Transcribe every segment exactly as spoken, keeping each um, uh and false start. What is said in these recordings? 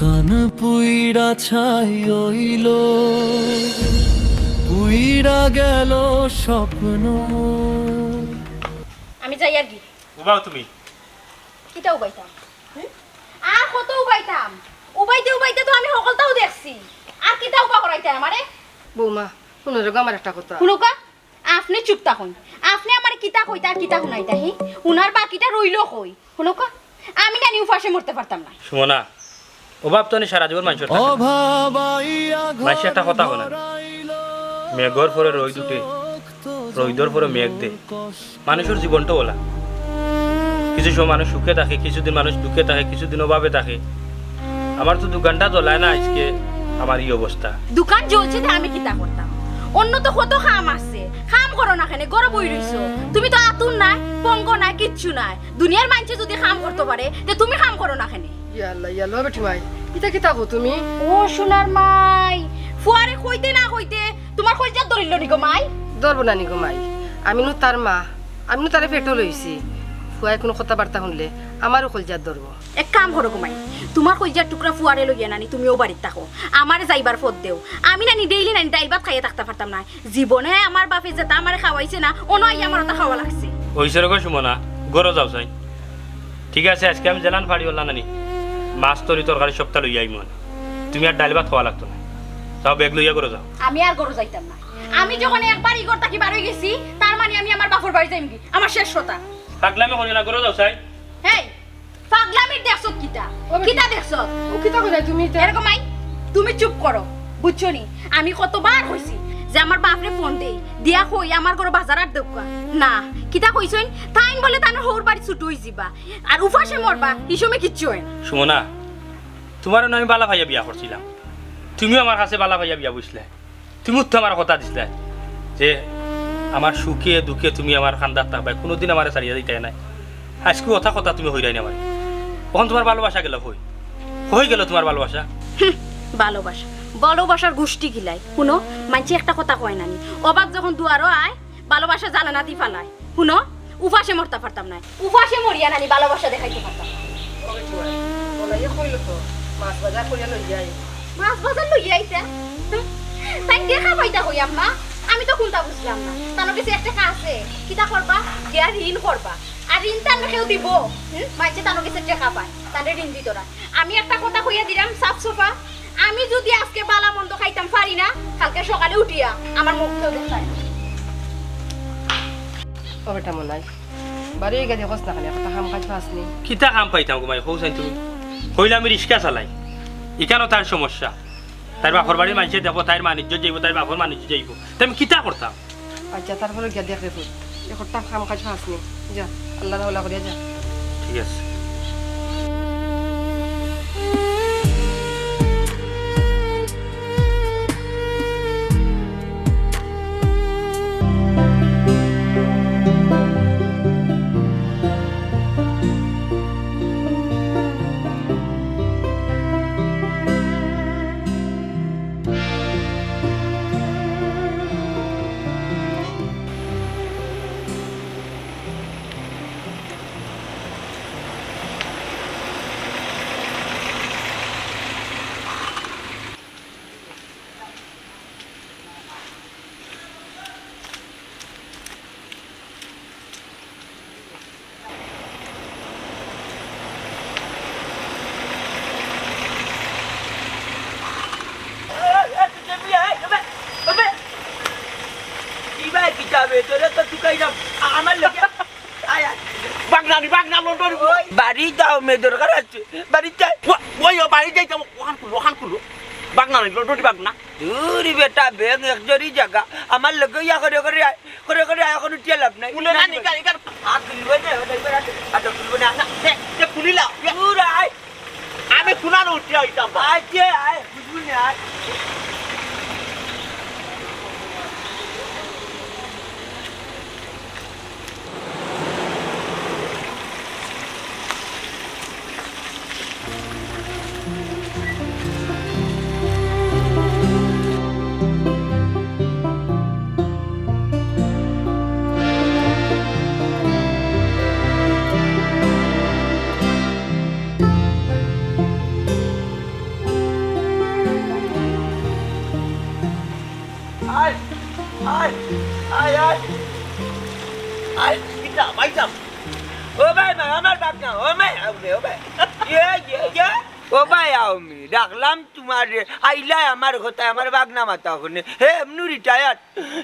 কান পুইড়া ছাই অইলো, পুইড়া গেল স্বপ্ন। আমি যাই আর কি। উবাও তুমি। কিতা উবাইতাম? হুম? আর কত উবাইতাম? উবাইতে উবাইতে তো আমি হকলতাউ দেখছি। আর কিতা উবা করাইতায় আমারে? বৌমা, হুনো রে গো আমার একটা কথা। হুনউক্কা, আপনে চুপ থাকইন। আপনে আমারে কিতা কইতা আর কিতা হুনাইতা, হি? হুনার বাকিটা রইলো কই? হুনউক্কা, আমি নানি উপাসে মরতে পারতাম নায়। সুমনা, অভাব তো নি সারা জীবন মানষর থাকে। মানষে একটা কথা কয় না, মেঘর পরে রইদ উঠে, রইদর পরে মেঘ দে। মানষর জীবনটা অলা। কিছু সময় মানুষ সুখে থাকে, কিছুদিন মানুষ দুঃখে থাকে, কিছুদিন অভাবে থাকে। আমার তো দোকানটা জ্বলায় না আইজকে, আমার ই অবস্থা। দোকান জ্বলছে তে আমি কিতা করতাম? অন্য তো কত কাম আছে, কাম করো না কেনে, ঘরো বই রইছো। তুমি তো আতুর নায়, পঙ্গু নায়, কিচ্ছু নায়। দুনিয়ার মানষে যুদি কাম করতো পারে, তে তুমি কাম করো না কেনে? ইয়া আল্লাহ, ইয়া আল্লাহ, বেটি মাই, ইতা কিতা কও তুমি? ও সোনার মাই, ফুয়ারে কইতে না কইতে তুমার কইলজাত ধরিলো নি গো মাই? ধরবো না নি গো মাই, আমি নু তার মা, আমি নু তারে পেটো লইছি। ফুয়ায় কুনু কথাবার্তা হুনলে আমারও কইলজাত ধরবো। এক কাম করো গো মাই, তুমার কইলজার টুকরা ফুয়ারে লইয়া নানি তুমি অউ বাড়িত থাকো, আমারে যাইবার পথ দেও। আমি নানি ডেইলি নানি ডাইল ভাত খাইয়া থাকতাম পারতাম নায়। জীবনে আমার বাপে যেতা আমারে খাওয়াইছে না, অনো আইয়া আমার অতা খাওয়া লাগছে। অইছে রে গো সুমনা, ঘরো যাও চাই। ঠিক আছে, আইজকে আমি যেলান পারি অলান নানি মাছ তরি তরকারি সবতা লইয়া আইমু। তুমি আর ডাইল ভাত খাওয়া লাগতো না। যাও, ব্যাগ লইয়া ঘরো যাও। আমি আর ঘরো যাইতাম না। আমি যখন একবার ই ঘর থাকি বার অই গেছি, তার মানে আমি আমার বাপর বাড়ি যাইমুগি। আমার শেষ কথা। পাগলামি করিও না, ঘরো যাও চাই। হেই, পাগলামির দেখছত কিতা? ও বেটি। কিতা দেখছত? ও কিতা কইরায় তুমি ইতা? এরকম আই, তুমি চুপ করো, বুঝছো নি? আমি কতবার কইছি যে আমার বাপরে ফোন দেই, দিয়া কই আমার ঘরো বাজার আর দেউক্কা। না, কিতা কইছইন? তাইন বলে তানর হউর বাড়ি ছুটো অইযিবা, আর উপাসে মরবা, ই সময় কিচ্ছু অয় না। সুমনা, তুমারে নু আমি বালা পাইয়া বিয়া করছিলাম, তুমিও আমার কাছে বালা পাইয়া বিয়া বইছলায়। তুমিউ তো আমারে কথা দিছলায় যে আমার সুখে দুঃখে তুমি আমার কান্দাত থাকবায়, কুনুদিন আমারে ছাড়িয়া যাইতায় নায়। আইজকু অতা কথা তুমি কইরায় নি আমারে। অখন তুমার ভালোবাসা গেল কই? কই গেল তুমার ভালোবাসা? হুঁ, ভালোবাসা, ভালোবাসার গুষ্টি গিলাই। হুনো, মানষে একটা কথা কয় না নি, অভাব যখন দুয়ারো আয়, ভালোবাসা জানালাদি ফালায়। হুনো, উপাসে মরতা পারতাম নায়। উপাসে মরিয়া নানি ভালোবাসা দেখাইতে পারতাম নায়। ওরে জুয়াই, বলাইয়া কইল তো, মাছ বাজার করিয়া লইয়া আইবো। মাছ বাজার লইয়া আইতা? তাইন দেখা পাইতা কই আম্মা? আমি তো কুনতা বুঝলাম না। তানর গেছে এক টেকা আছে, কিতা করবা? গিয়া ঋণ করবা। আর ঋণ তানরে কেউ দিবো? হুম? মানষে তানর গেছে টেকা পায়, তানরে ঋণ দিতো না। আমি একটা কথা কইয়া দিরাম সাফ সাফা, আমি যুদি আইজকে বালা মন্দ খাইতাম পারি না, কাইলকে সকালে উঠিয়া আমার মুখ কেউ দেখতায় না। ও বেটা মনাই, বাড়ি গিয়া দেখছ না কেনে, একটা কাম কাজ পাস নি? কিতা কাম পাইতাম গো মাই, কও চাইন তুমি? কইলে আমি রিক্সা চালাই, ইখানও তার সমস্যা। তাইর বাপর বাড়ির মানষে দেখবো, তাইর মান-ইজ্জত যাইবো, তাইর বাপর মান-ইজ্জত যাইবো, তে আমি কিতা করতাম? আচ্ছা, তারপরে গিয়া দেখ রে পুত, একটা কাম কাজ পাস নি। যা, আল্লাহর হাওলা করিয়া যা। ঠিক আছে। ইবা কিতাবে তোরে তো তুকাইলাম। আ-, আমার লগে। আয়, আয়। বাগনা নি, বাগনা লন্ডন। ওই, বাড়ি যাও, মে দরকার আছে। বাড়ি যাই। ওয়া-, ওই, ও বাড়ি যাইতাম। ওখান খুলো, ওখান খুলো। বাগনা নি, লন্ডন বাগনা। দূর বেটা, ব্যাঙ এক জরি জাগা। আমার লগে ইয়া করে করে আয়, করে করে আয়, এখন উঠিয়া লাভ নাই। খুলে না, নিকা, নিকা। আর খুলবে না, ওটা এবার আর, আর খুলবে না। না, দে, দে, খুলিলা। দূর আয়। আমি খুনানো উঠিয়া আইতাম বা। আয়, দে, আয়, বুঝবি না, আয়। আয়, আয়, কিতা, ভাইসাব? ও ভাই, মা, আমার বাগনা, ও ভাই, আও রে, ও ভাই। ইয়ে, ইয়ে, ইয়ে। ও ভাই, আও মি, ডাকলাম তুমারে, আইলায় আমার কথায়, আমার বাগনা মাতা অখনে। হে, এমনু retired,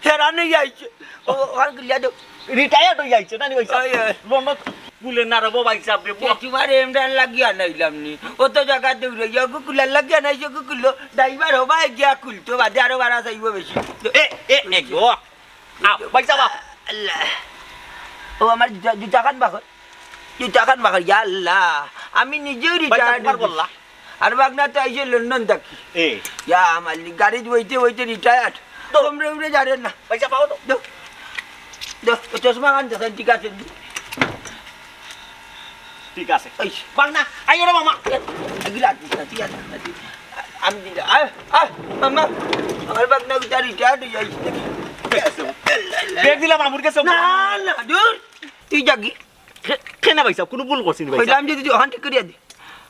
হেরান অইয়া আইছে। ও, ওখান খুলিয়া দেও। Retired অইয়া আইছে, না নি ভাইসাব? ওই, ওই। রনক বুলে না রে বা ভাইসাব রে, এ, তুমারে এমরান লাগিয়া নাইলাম নি। অত জাগা দৌড়াইয়া কুকুলার লাগিয়া নাইছো কুকুলো। Driver হবায় গিয়া খুলতো, বাদে আরো ভাড়া চাইবো বেশি। এ, এ, এ গো। আও, ভাইসাব, আও। আল্লাহ। ও আমার জুতা, জুতাখান বাকর। জুতাখান বাকর, ইয়া আল্লাহ। আমি নিজেও ভাইসাব, retired তুমার অইছি। বললা। আর বাগনা তো আইছে লন্ডন থাকি। এ। ইয়া মালিক, গাড়িত বইতে বইতে retired। তো। তোমরা উড়ে যারে না। ভাইসাব, আও তো। দো। দো, ও চশমাখান দেখেন, ঠিক আছে। ঠিক আছে। এই। বাগনা, আইও রে মামা। এগুলা ঠিক আছে, ঠিক আছে। আমি দিলাম। আয়, আয়, মামা। আমার বাগনা গুতা retired অইয়া আইছে। ব্যাগ দিলাম মামুর গেছে। না, না, দূর। তুই যাগি। খে-, কেনে ভাইসাব, কুনু ভুল করছি নি ভাইসাব? কইলাম যদি তুই ওখান ঠিক করিয়া দে।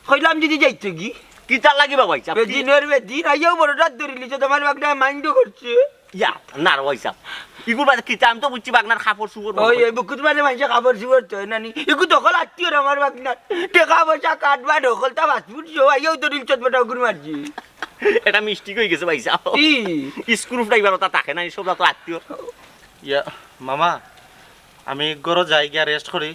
কইলাম যদি যাইতে গি। কিতার লাগি বা ভাইসাব? কি? বেদিনর বেদিন, আইয়াও বড় রাত ধরিলিছো, তুমার বাগনা mind করছে। ইয়া, না রে ভাইসাব। ইগুর বাদে কিতা, আমি তো বুঝছি বাগনার কাপড় চুপড় ওই, ওই বুকুত মানে মানষে কাপড় চুপড় তো, না নি? ইগু দখল আত্মীয় রে আমার বাগনার। টেকা পয়সা কাটবা দখল, তা passport সহ, আইয়াও তো রিল চটপটা গুর মারছি। এটা mistake অই গেছে ভাইসাব। কি? Screw driver ওটা থাকে না, সব তো আত্মীয়। ইয়া, মামা, আমি ঘরো যাই গিয়া rest করি।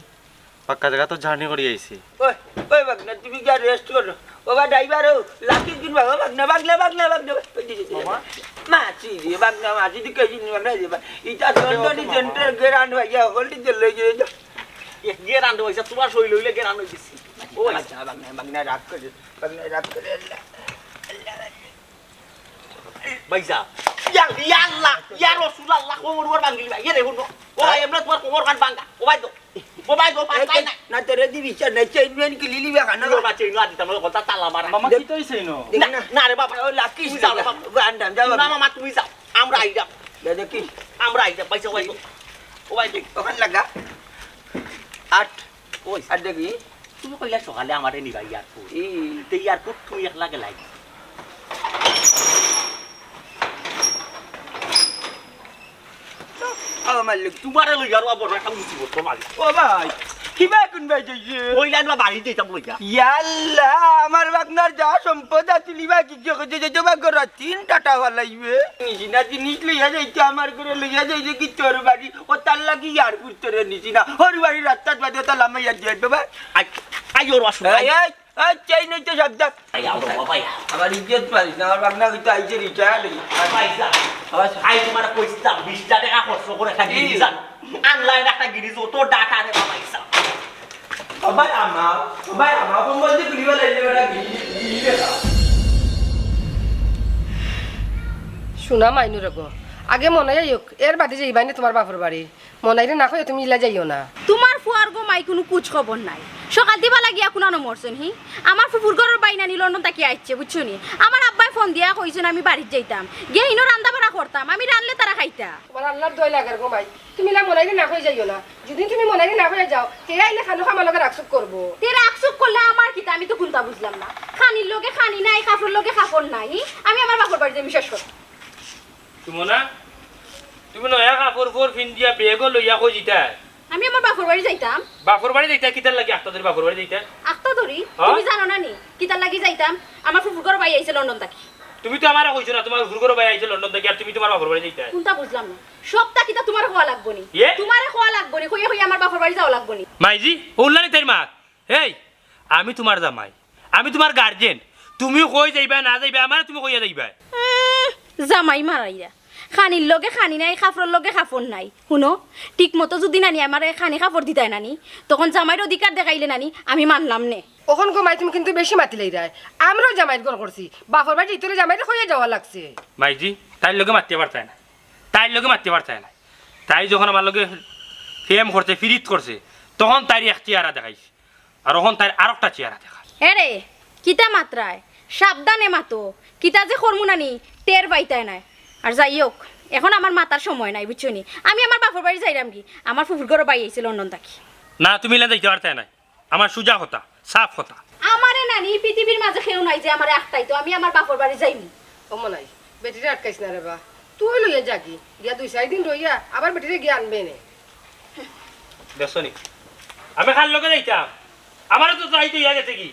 পাক্কা জাগা তো journey করি আইছি। ওই, ওই বাগনা, তুমি গিয়া rest করো। ও বা driver ও, লাকি দিন বাবা, বাগনা, বাগনা, বাগনা, বাগনা। ওই যে, যে, যে, মামা? মাছি রে, বাগনা, মাছি, তুই কেজি নিবা না রে বা। ইটা লন্ডনি সেন্ট্রাল গেরান্ড ভাইয়া, হকলটি তো লই গিয়ে যা। এ, গেরান্ড ভাইসাব, তুমার শরীর অইলে গেরান্ড অই গেছে। ও ভাই। বাগনা, বাগনা, বাগনা, রাগ করে, বাগনা, রাগ করে, আল্লাহ, আল্লাহ। ভাইসাব, ইয়া, ইয়া আল্লাহ, ইয়া রাসুলুল্লাহ, কোমর উমর ভাঙ্গিলি ভাই, ইয়ে রে, হুনো। ও ভাই, এমনে তুমার কোমরখান ভাঙ্গা। ও ভাই দো, ও ভাই দো, পাঁচ এই নাই। না, তোরে দি বিচার নাই, চেইন মেইন কিলিলি বেখানা। ইয়ে, বাবা, চেইন আদি, তামলে কথা তালা মারা। মামা, কিতা অইছে ইনো? না, না রে বাবা, ও লাকি তুমি যাও রে বাবা। গান ডান, যাও না বাবা। মামা, তুমি যাও, আমরা আইরাম। দাদা কি? আমরা আইরাম, ভাইসাব, ভাই দো। ও ভাই দো। ওখান লাগা। আট। ওই। আট দেখি। তুমি কইলা সকালে আমারে নিবা airport। ই। তে airport তুমি একলা গেলায়। ও মালিক। তুমারে লইয়া আরো বড় একটা মুসিবত তো মালিক। ও ভাই, কিবা কুন ভাই যাইছে? ওই লাইন বা বাড়ি যাইতাম লইয়া। ইয়াল্লা, আমার বাগনার যা সম্পদ আছিল, ইবা কি কি কইছে যে তোমার ঘর তিন টাটা ফালাইবে? নিছি না জিনিস লইয়া যাইতে, আমার ঘরে লইয়া যাইছে কি তোর বাড়ি? ও তার লাগি airport তোরে নিছি না। ওর বাড়ি রাস্তাত বাদে ও তালা মাইয়া দিয়ে দেবে। আই, আই ওর আসুন, আই। এই, এই, এই, চেইন অইতে সাবধান। আই, আও বাবা, আই। আমার ইজ্জত পাইস না, আমার বাগনা কিন্তু আইছে retired অই। ভাইসাব, আচ্ছা। আই তুমারে কইছিলাম, বিশটা টেকা খরচ করে একটা কি? গিরিজ আন। Online একটা গিরিজ, ও তো ডাটা রে বাবা, ভাইসাব। ও ভাই, আমা, ও ভাই, আমা, কোন বলতে গুলি বানাইলে বেটা, গিরি, গিরি বেটা। শুনা মাইনুরে গো, আগে মনাই আইউক, এর বাদে যাইবায় নে তুমার বাপর বাড়ি। মনাইরে না কইয়া তুমি ইলা যাইও না। তুমার ফুয়ার গো মাই কুনু কুচ খবর নাই। সকাল দিবা লাগিয়া কুনানো মরছইন হি। আমার ফুফুর ঘরর বাই নানি লন্ডন থাকি আইছে, বুঝছো নি? আমার আব্বায় ফোন দিয়া কইছইন আমি বাড়িত যাইতাম। গিয়া হিনো রান্দা বাড়া করতাম, আমি রানলে তারা খাইতা। তুমার আল্লার দোয়াই লাগের গো মাই। তুমি ইলা মনাইরে না কই যাইও না। যদি তুমি মনাইরে না কই যাও, তে আইলে খানো খামার লগে রাখসুক করবো। তে রাখসুক করলে আমার কিতা? আমি তো কুনতা বুঝলাম না। খানির লগে খানি নাই, কাপড়র লগে কাপড় নাই। আমি আমার বাপর বাড়ি যাইমু, শেষ কথা। সুমনা, তুমি নয়া কাপড় ফোর ফিন্দিয়া ব্যাগও লইয়া কই যিতায়? আমি আমার বাপর বাড়ি যাইতাম। বাপর বাড়ি যাইতায় কিতার লাগি? আখতা ধরি বাপর বাড়ি যাইতায়? আখতা ধরি? হ্যাঁ? তুমি জানো না নি? কিতার লাগি যাইতাম? আমার ফুফুর ঘরর বাই আইছে লন্ডন থাকি। তুমি তো আমারে কইছো না, তুমার ফুফুর ঘরর বাই আইছে লন্ডন থাকি, আর তুমি তুমার বাপর বাড়ি যাইতায়? কুনতা বুঝলাম না? সবটা কিতা তুমারে কওয়া লাগবো নি? ইয়ে? তুমারে কওয়া লাগবো নি? কইয়া কইয়া আমার বাপর বাড়ি যাওয়া লাগবো নি? মাইজি, উল্লানি তাইর মাত। এই, আমি তুমার জামাই, আমি তুমার guardian। তুমি কই যাইবায় না যাইবায়, আমারে তুমি কইয়া যাইবায়। উম, জামাই মারাইরা। খানির লগে খানি নাই, কাপড়র লগে কাপড় নাই। হুনো, ঠিক মতো যদি নানি আমারে খানি কাপড় দিতায় নানি, তখন জামাইর অধিকার দেখাইলে নানি, আমি মানলাম নে। অখন গো মাই, তুমি কিন্তু বেশি মাতিলাইরায়। আমরাও জামাইর ঘর করছি, বাপর বাড়ি ইতরে জামাইরে কইয়া যাওয়া লাগছে। মাইজি, তাইর লগে মাতিয়া পারতায় না, তাইর লগে মাতিয়া পারতায় না। তাই যখন আমার লগে প্রেম করছে, ফিরিত করছে, তখন তাইর এক চেহারা দেখাইছে। আর অখন তাইর আরোকটা চেহারা দেখা। এরে, কিতা মাতরায়? সাবধানে মাতো। কিতা যে করমু নানি, টের পাইতায় নায়। আর যাই হোক, অখন আমার মাতার সময় নাই, বুঝছো নি? আমি আমার বাপর বাড়ি যাইরাম কি? আমার ফুফুর ঘরর বাই আইছে লন্ডন থাকি। না, তুমি ইলা যাইতে পারতায় নায়। আমার সুজা কথা, সাফ কথা। আমারে নানি, ই পৃথিবীর মাঝে কেউ নাই যে আমারে আটকাইতো। আমি আমার বাপর বাড়ি যাইমু। ও মনাই, বেটিরে আটকাইস না রে বা। তুই লইয়া যাগি, গিয়া দুই চাইর দিন রইয়া আবার বেটিরে গিয়া আনবে নে। দেখছো নি? আমি কার লগে যাইতাম? আমারও তো যাইতে হইয়া গেছে কি?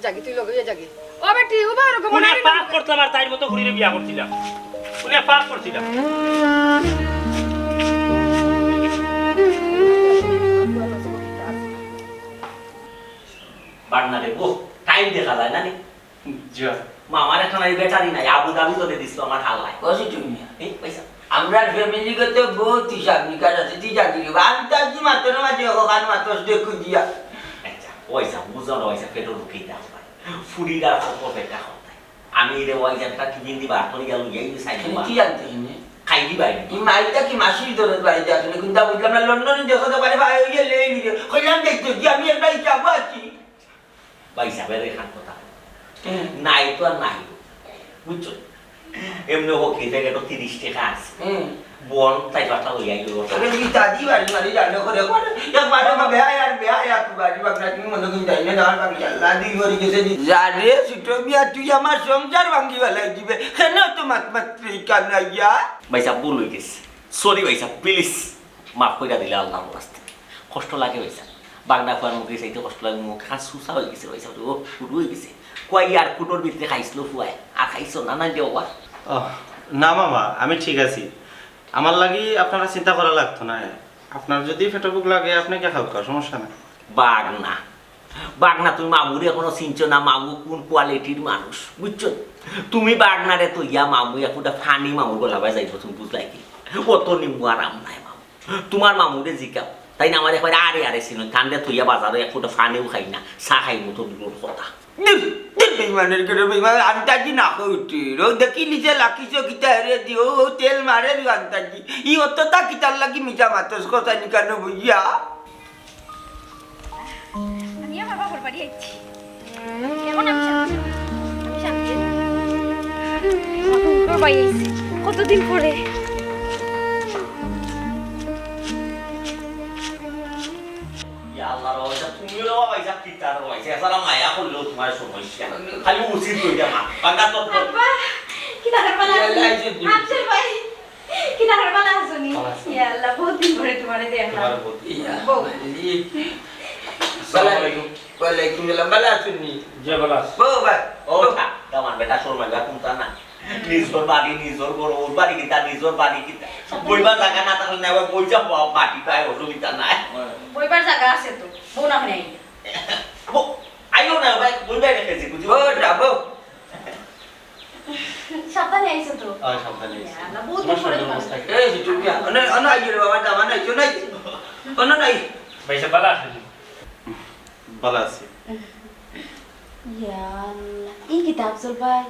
যাগি, তুই লগে যাগি। ও বেটি, ও বারো গো, কোনে মনে হয় পাপ না। করতাম আর তাইর মতো ঘুরিয়ে বিয়া করছিলাম? কোনে পাপ করছিলাম? বাগনা রে, ও, টাইম দেখা যায় না নি? যা। মামার একটা নাই, ব্যাটারি নাই, আবু ধাবি চলে দিছিল আমার হাল্লায়। ও সিটু মিয়া। এই পয়সা। আমরার ফ্যামিলিগত বহুত হিসাব নিকাশ আছে, তুই জানি রে। আন্তাজি মাত্র মাঝে ওখান মাত্র দেখু দিয়া। আচ্ছা, পয়সা, বুঝো না, পয়সা, পেটর ভুকে দাও। ফুরির আর কত পেটা খাওয়ায়। আমি রে ওই যে একটা টিফিন দিবা, আর তোর গেল গিয়ে এই সাইড তুমি দিবা। কি জানতে শুনে? খাই দিবা এই। এই মাইটা কি মাসির দরদ বাড়িতে আছে না? কিন্তু বুঝলাম না, লন্ডনে দেখো তো বাড়ি ভাই ওই যে লেই নিয়ে। কইলাম দেখছো কি আমি একটা হিসাব আছি। ভাই সাহেবের এখান কথা। হুম। নাই তো আর নাই। বুঝছো? এমনি হোক, এই জায়গাটা তিরিশ টাকা আছে। হুম। বন তাই কথা লইয়া আইলো। তবে কি দাদি বাড়ি বাড়ি জানো করে করে? একবারে মা বেয়া আর বেয়া আর বাড়ি বাগনা তুমি মনে কিন্তু যাই না, যাওয়ার বাকি আল্লাহ দিল করে গেছে দি। জানে ছোট মিয়া, তুই আমার সংসার ভাঙ্গি ফেলাই দিবে। কেন তো মাত মাত কানাইয়া? ভাই সাহেব, ভুল হয়ে গেছে। সরি ভাই সাহেব, প্লিজ। মাফ কইরা দিলে আল্লাহর ওয়াস্তে। কষ্ট লাগে ভাই সাহেব। বাগনা ফুয়ার মুখে চাইতে কষ্ট লাগে, মুখ খান সুসা হয়ে গেছে ভাই সাহেব। ও শুরু হয়ে গেছে। কই আর কুটোর ভিতরে খাইছিল ফুয়ায়। আর খাইছো না, না যে বাবা? আহ, না মামা, আমি ঠিক আছি। আমার লাগি আপনারা চিন্তা করা লাগতো না। আপনার যদি পেটো ভুক লাগে, আপনি কি খাওয়া, সমস্যা নাই। বাগনা। বাগনা, তুমি মামুরে এখনো চিনছো না, মামু কোন কোয়ালিটির মানুষ, বুঝছো? তুমি বাগনারে তো ইয়া মামু, এক ফুটা ফানি মামুর গলা বায় যাইবো, তুমি বুঝলাই কি? অত নিম্বু আরাম নাই মামু। তোমার মামুরে জিকাও, তাই না আমার একবার আরে আরে চিনো, কান্দে থইয়া বাজারে এক ফুটা ফানিও খাই না, চা খাই মতো দূরর কথা। দিল, দিল বেইমানের করে বেইমান, আন্তাজি না কই উঠি। ও দেখি নিজে লাকিছো কিতা হেরে দি, ও, ও তেল মারে দি আন্তাজি। ই অতটা কিতার লাগি মিছা মাতস কথা নি কেন বুঝিয়া? আমি আমার বাবার বাড়ি আইছি। এখন আমি শান্তি। আমি শান্তি। আমার বাড়ি আইছি। কতদিন পরে। ইয়া আল্লাহ, রওজা, তুমিও রে বাবা, ইসা কিতা রে বাবা, ইসা সারা মায়া করলেও তোমার সমস্যা। খালি উচিত হই যা মা। বান্দা তোর তো আব্বা, কিতা করবা না? ইয়া আল্লাহ, এই যে দুই আফজাল ভাই, কিতা করবা না শুনি? ভালো আছি। ইয়া আল্লাহ, বহুত দিন পরে তোমারে দেখলাম। তোমার বহুত ইয়া, বউ। জি। আসসালামু আলাইকুম। ওয়ালাইকুম সালাম, ভালো আছেন নি? জি, ভালো আছি। বউ ভাই, ও বউ। থা-, দামান বেটা শর্মা যা কুন্তা না। নিজর বাড়ি, নিজর ঘর, ওর বাড়ি কিতা, নিজর বাড়ি কিতা। বইবার জাগা না থাকলে না, ওই বই যা বাপ মাটি পায়, অসুবিধা নাই। বইবার জাগা আছে তো, বউ না হয় নাই। বউ, আইও না ভাই, বই বাইরে খেয়েছি, বুঝি? বউ, যা, বউ। সাবধানে আইছো তো। আয়, সাবধানে আইছি। ইয়া আল্লাহ, বহুত দিন পরে তোমার শরীর তোমার অবস্থা কি? এই যে তুমি, অনে, অনে আইও রে বাবা, দামান আইছো নাই? অনে নাই। ভাই সাহেব, ভালো আছেন? ভালো আছি। ইয়া আল্লাহ, ই কিতা আফজল ভাই?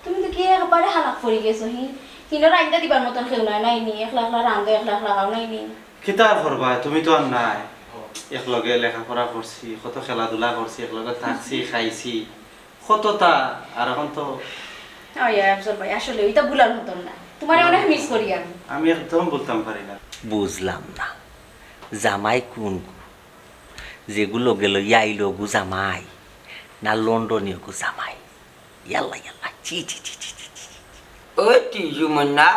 তুমি তো কি একবারে হালাক পড়ি গেছো, হি? হিনো রান্দা দিবার মতন কেউ নাই, নাই নি? একলা একলা রান্দো, একলা একলা খাও, নাই নি? কিতা করবা, তুমি তো আর নাই। একলগে লেখাপড়া করছি, কত খেলাধুলা করছি, একলগে থাকছি, খাইছি, কততা, আর এখন তো ওই আফজল ভাই, আসলে ওইটা ভুলার মতন না। তোমারে অনেক মিস করি আমি। আমি একদম বলতাম পারি না। বুঝলাম না, জামাই কোন গু? যেগু লগে লইয়া আইলো গু জামাই, না লন্ডনীয় গু জামাই? ইয়াল্লা, ইয়াল্লা, ছি, ছি, ছি। ও টিজু মন্না,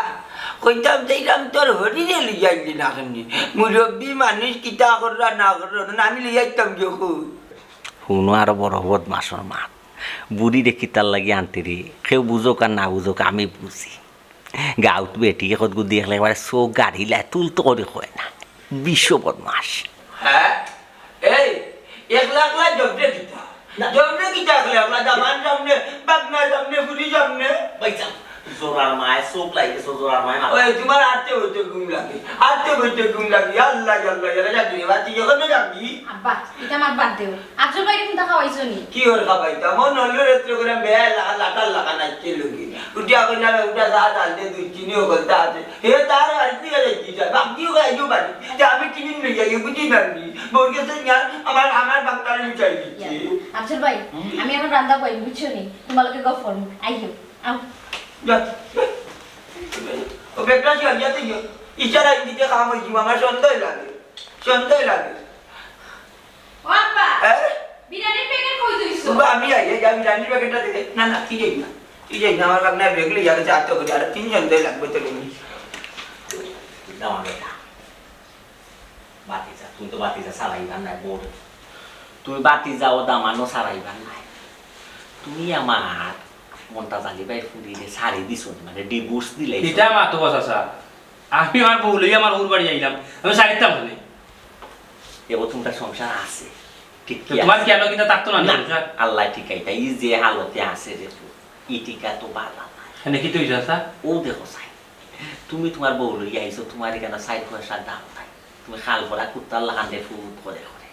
কইতাম যাইরাম তোর হরিরে লইয়া আইলি না কেনে? মুরব্বি মানুষ কিতা কররা না কররা, না আমি লইয়া আইতাম গিয়া কই। হুনো আরো বড় বদমাশর মাত। বুড়িরে কিতার লাগি আনতে রে? কেউ বুঝোক আর না বুঝোক, আমি বুঝি। গাউত বেটি একত গুদি একলা একবারে চোখ গাড়িলায় তুলতো করি কয় না। বিশ্ব বদমাশ। হ্যাঁ? এই, একলা একলা জবরে কিতা? না। জবরে কিতা একলা একলা? দামান সামনে, বাগনা সামনে, ফুরি সামনে। ভাইসাব, জোরার মায় চোখ লাগি গেছে, জোরার মায় মাথা। ওই, তোমার আটতে বইতে ঘুম লাগে। আটতে বইতে ঘুম লাগে। আল্লাহ, আল্লাহ, আল্লাহ, জানি রে, বাতি যখন যাবি। আব্বা, ইটা আমার বাদ দেও। আফজল ভাইরে কুন্তা খাওয়াইছো নি? কি ওর খাবাইতাম? ও নলু রাত্রে করে বেয়া লাগা, লাটার লাগা নাচতে লুকি। উঠিয়া কইলা, উঠা চা ডাল দে, দুধ চিনি ও গলতা আছে। হে তার আর কি আর কি যা, বাপ দিও গাই দিও বাড়ি। যে আমি টিফিন লই যাই, বুঝি না নি। বউর গেছে নিয়া আমার, আমার বাপ তারে লুচাই দিচ্ছে। ইয়া, আফজল ভাই, হুম? আমি এখন রান্দা বই, বুঝছো নি? তোমার লগে গফ করমু। আইও, আও। যা, যা। ও বেটা কি আর ইয়াতে গিয়া? ইশারা ইঙ্গিতে কাম হইছে, আমার সন্দেহ লাগে। সন্দেহ লাগে। ও আব্বা, হ্যাঁ? বিরিয়ানির প্যাকেট কই থইছো? বাবা, আমি আই, এই যে বিরিয়ানির প্যাকেটটা দেখে। না, না, তুই যাই না। তুই যাই না, আমার কাছে ব্যাগ লইয়া গেছে, আটটা করে, আর তিনজন দই লাগবে তো রে। আমার বেটা, বাতিজা, তুমি তো বাতিজা ছাড়াইবার নায়, বউরে। তুমি বাতিজা ও দামানও ছাড়াইবার নায়। তুমি আমার মন্তাজ আলী ভাইর ফুরিরে ছাড়ি দিছো নি, মানে, ডিভোর্স দিলাইছো। কিতা মাতো চাচা? আমি আমার বউ লইয়া আমার হউর বাড়ি আইলাম, আমি ছাড়িতাম না নি। এগো, তুমরার সংসার আছে, ঠিক তো কি তুমার আছে? কি আলো কিতা থাকতো না নি না, সংসার? আল্লায় ঠিকাইতা, ই যে হালতে আছে রে ফুত, ই টিকা তো বালা নায়। এনে কিতা অইছে চাচা? ও দেখো চাই, তুমি তুমার বউ লইয়া আইছো, তুমার ইখানো চাইর পয়সার দাম নাই। তুমি খাল ভরা কুত্তার লাখান রে ফুত করে করে।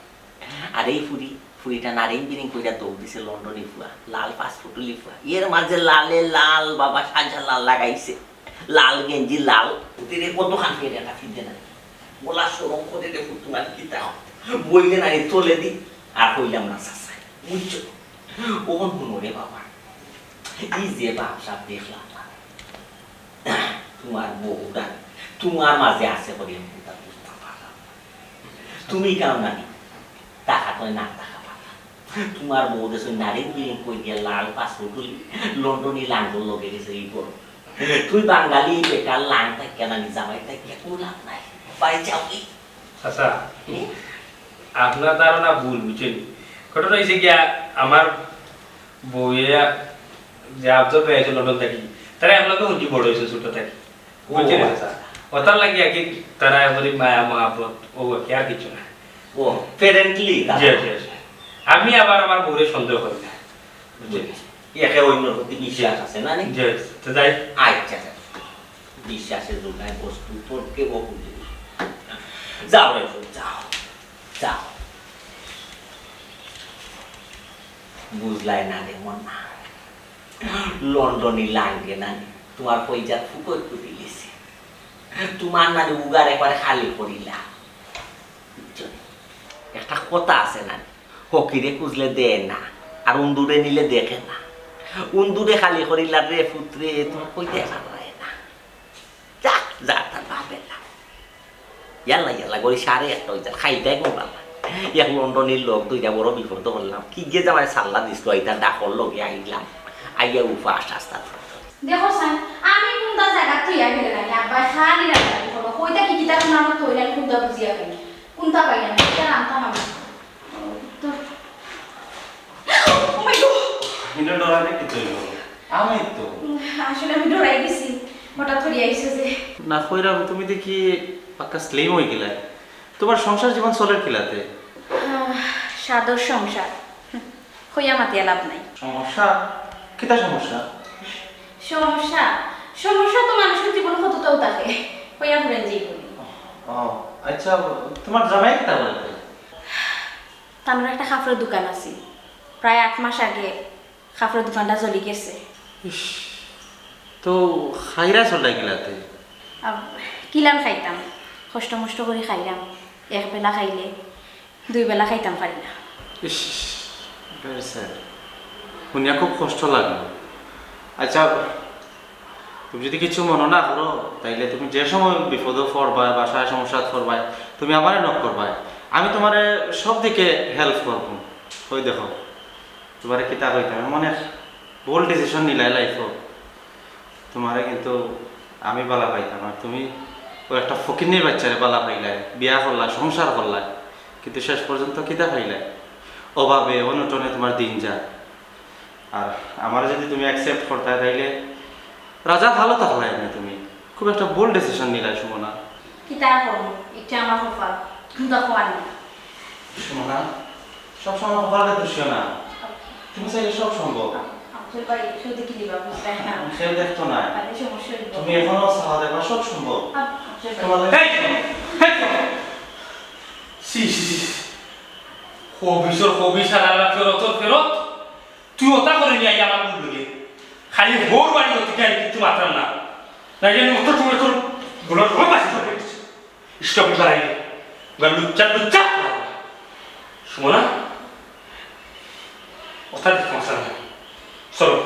আর এই ফুরি, ফুরিটা নারিং বিরিং কইরা দৌড় দিছে লন্ডনি ফুয়া, লাল পাসপোর্টলি ফুয়া। এর মাঝে লালে লাল বাবা সাজা লাল লাগাইছে, লাল গেঞ্জি লাল। ফুতিরে কতখান পেরে একটা ফিরতে না, গলা সরম করে রে ফুত, তুমার কিতা বইলে নারী তোলে দি। আর কইলাম না চাচা, বুঝছো? ওখান হুনো রে বাবা, এই যে বাপ সাপ দেখলাম না, তুমার বউটা তুমার মাঝে আছে করি আমি তা বুঝতাম পারলাম না। তুমি কাও নানি, টাকা তো না টাকা পাবা। তুমার বউ দেশে নারী বিলিং কই দিয়া লাল পাসপোর্টলি লন্ডনি লাঙ্গল লগে গেছে এই বড়। তুই বাঙালি বেকার লাং থাকিয়া নানি জামাই থাকিয়া কোনো লাভ নাই। বাড়ি যাও কি? আচ্ছা, হুম? আপনার ধারণা ভুল, বুঝছেন? ঘটনা হয়েছে গিয়া, আমার বউয়ে যে আফজল ভাই আছে লন্ডন থাকি, তারা একলগে হুনছি বড় হয়েছে ছোট থাকি। ও। বুঝছেন চাচা? ওটার লাগি আর কি, তারা এমনি মায়া মহাব্বত, ও আর কি, আর কিছু না। ও, ফ্রেন্ডলি তারা। জি, জি, জি। আমি আবার আমার বউরে সন্দেহ করি না। বুঝছেন? একে অন্যর প্রতি বিশ্বাস আছে না নি? জি, তো যাই। আচ্ছা, আচ্ছা। বিশ্বাসে জোগায় বস্তু তোর কেউ বুঝে না। যাও রে, যাও। যাও। বুঝলায় না রে মনা। লন্ডনি লাঙ্গে নানি, তুমার পয়সার ফুকট ফুটিলিছে। তুমার নানি উগার একবারে খালি করিলা। বুঝছো নি? একটা কথা আছে নানি, ফকিরে খুঁজলে দেয় না, আর উন্দুরে নিলে দেখে না। উন্দুরে খালি করিলা রে ফুতরে, তুমার কইতে পারে না। যা, যা, তার বাপের লাভ। ইয়াল্লা, ইয়াল্লা, গড়ি সাড়ে একটা হইতে খাইতে কোন বাবা। এক লন্ডনির লোক দুইটা বড় বিপদ করলাম। কি গিয়ে যাওয়ায় সাল্লা দিস তো, এটা ডাকর লগে আইলাম। আইয়া উপাস আস্তা। দেখো সান, আমি কোনটা জায়গা তুই আগে নাই, আব্বা খালি রাখা করো। কইতা কি কিতা কোন আমার তৈরি, আমি কোনটা বুঝিয়া পাই, কোনটা পাই আমি, এটা আনতাম আমি। তো, oh my God! ইনো ডরাইলে কিতা অইবো? আমি তো। আসলে আমি ডরাই গেছি, হঠাৎ করি আইছে যে। না কইরাম, তুমি দেখি পাক্কা স্লিম হই গেলায়। তুমার সংসার জীবন চলের কিলাতে? আহ, সাদর সংসার। হুম, কইয়া মাতিয়া লাভ নাই। সমস্যা? কিতা সমস্যা? সমস্যা? সমস্যা তো মানুষের জীবনে কতটাও থাকে। কইয়া ফুরেন যে বলি। ও, আচ্ছা, তুমার জামাই কিতা করে? তানোর একটা কাপড়ের দোকান আছে, প্রায় আট মাস আগে কাপড়ের দোকানটা জ্বলি গেছে। ইস, তো খাইরা চলটা কিলাতে? আব-, কিলান খাইতাম, কষ্ট মষ্ট করি খাইরাম, এক বেলা খাইলে দুই বেলা খাইতাম পারি না। ইস, very sad। হুনিয়া খুব কষ্ট লাগলো। আচ্ছা, তুমি যদি কিছু মনে না করো, তাইলে তুমি যে সময় বিপদে পড়বায়, বাসায় সমস্যাত পড়বায়, তুমি আমারে নক করবায়। আমি তুমারে সব দিকে হেল্প করবো। ওই দেখো, তুমারে কিতা কইতাম, এমন এক ভুল ডিসিশন নিলায় লাইফো। তুমারে কিন্তু আমি বালা পাইতাম, আর তুমি ওই একটা ফকিন্নির বাচ্চারে বালা পাইলায়, বিয়া করলায়, সংসার করলায়, কিন্তু শেষ পর্যন্ত কিতা পাইলায়? অভাবে অনটনে তুমার দিন যায়। আর আমারে যদি তুমি অ্যাকসেপ্ট করতায়, তাইলে রাজা ভালো থাকলায় না তুমি। খুব একটা ভুল ডিসিশন নিলায়, সুমনা। কিতা করমু, এটা আমার কপাল, কিন্তু কপাল না। সুমনা, সবসময় কপালরে দুষিও না। তুমি চাইলে সব সম্ভব। আফজল ভাই, কেউ দেখি নিবা, বুঝলে না? কেউ দেখতো না। তাহলে সমস্যা হইব। তুমি এখনো চাও দেখবা, সব সম্ভব। আফজল ভাই। তোমার এই, এই, এই। ছি, ছি, ছি। খবিসর খবিস, আর আল্লাহ ফেরতর ফেরত। তুই ওটা করে নিয়ে আই আমার মুখ লগে। খালি হোর বাড়ি করতে গিয়ে আমি কিচ্ছু মাতলাম না। না জানি অত সময় তোর গোলার রোগ আছে তোর পেটে। স্টপ করাই। ওরা লুচ্চা লুচ্চা। শোনো না? ওটা দেখতে মাতলাম না। চলো,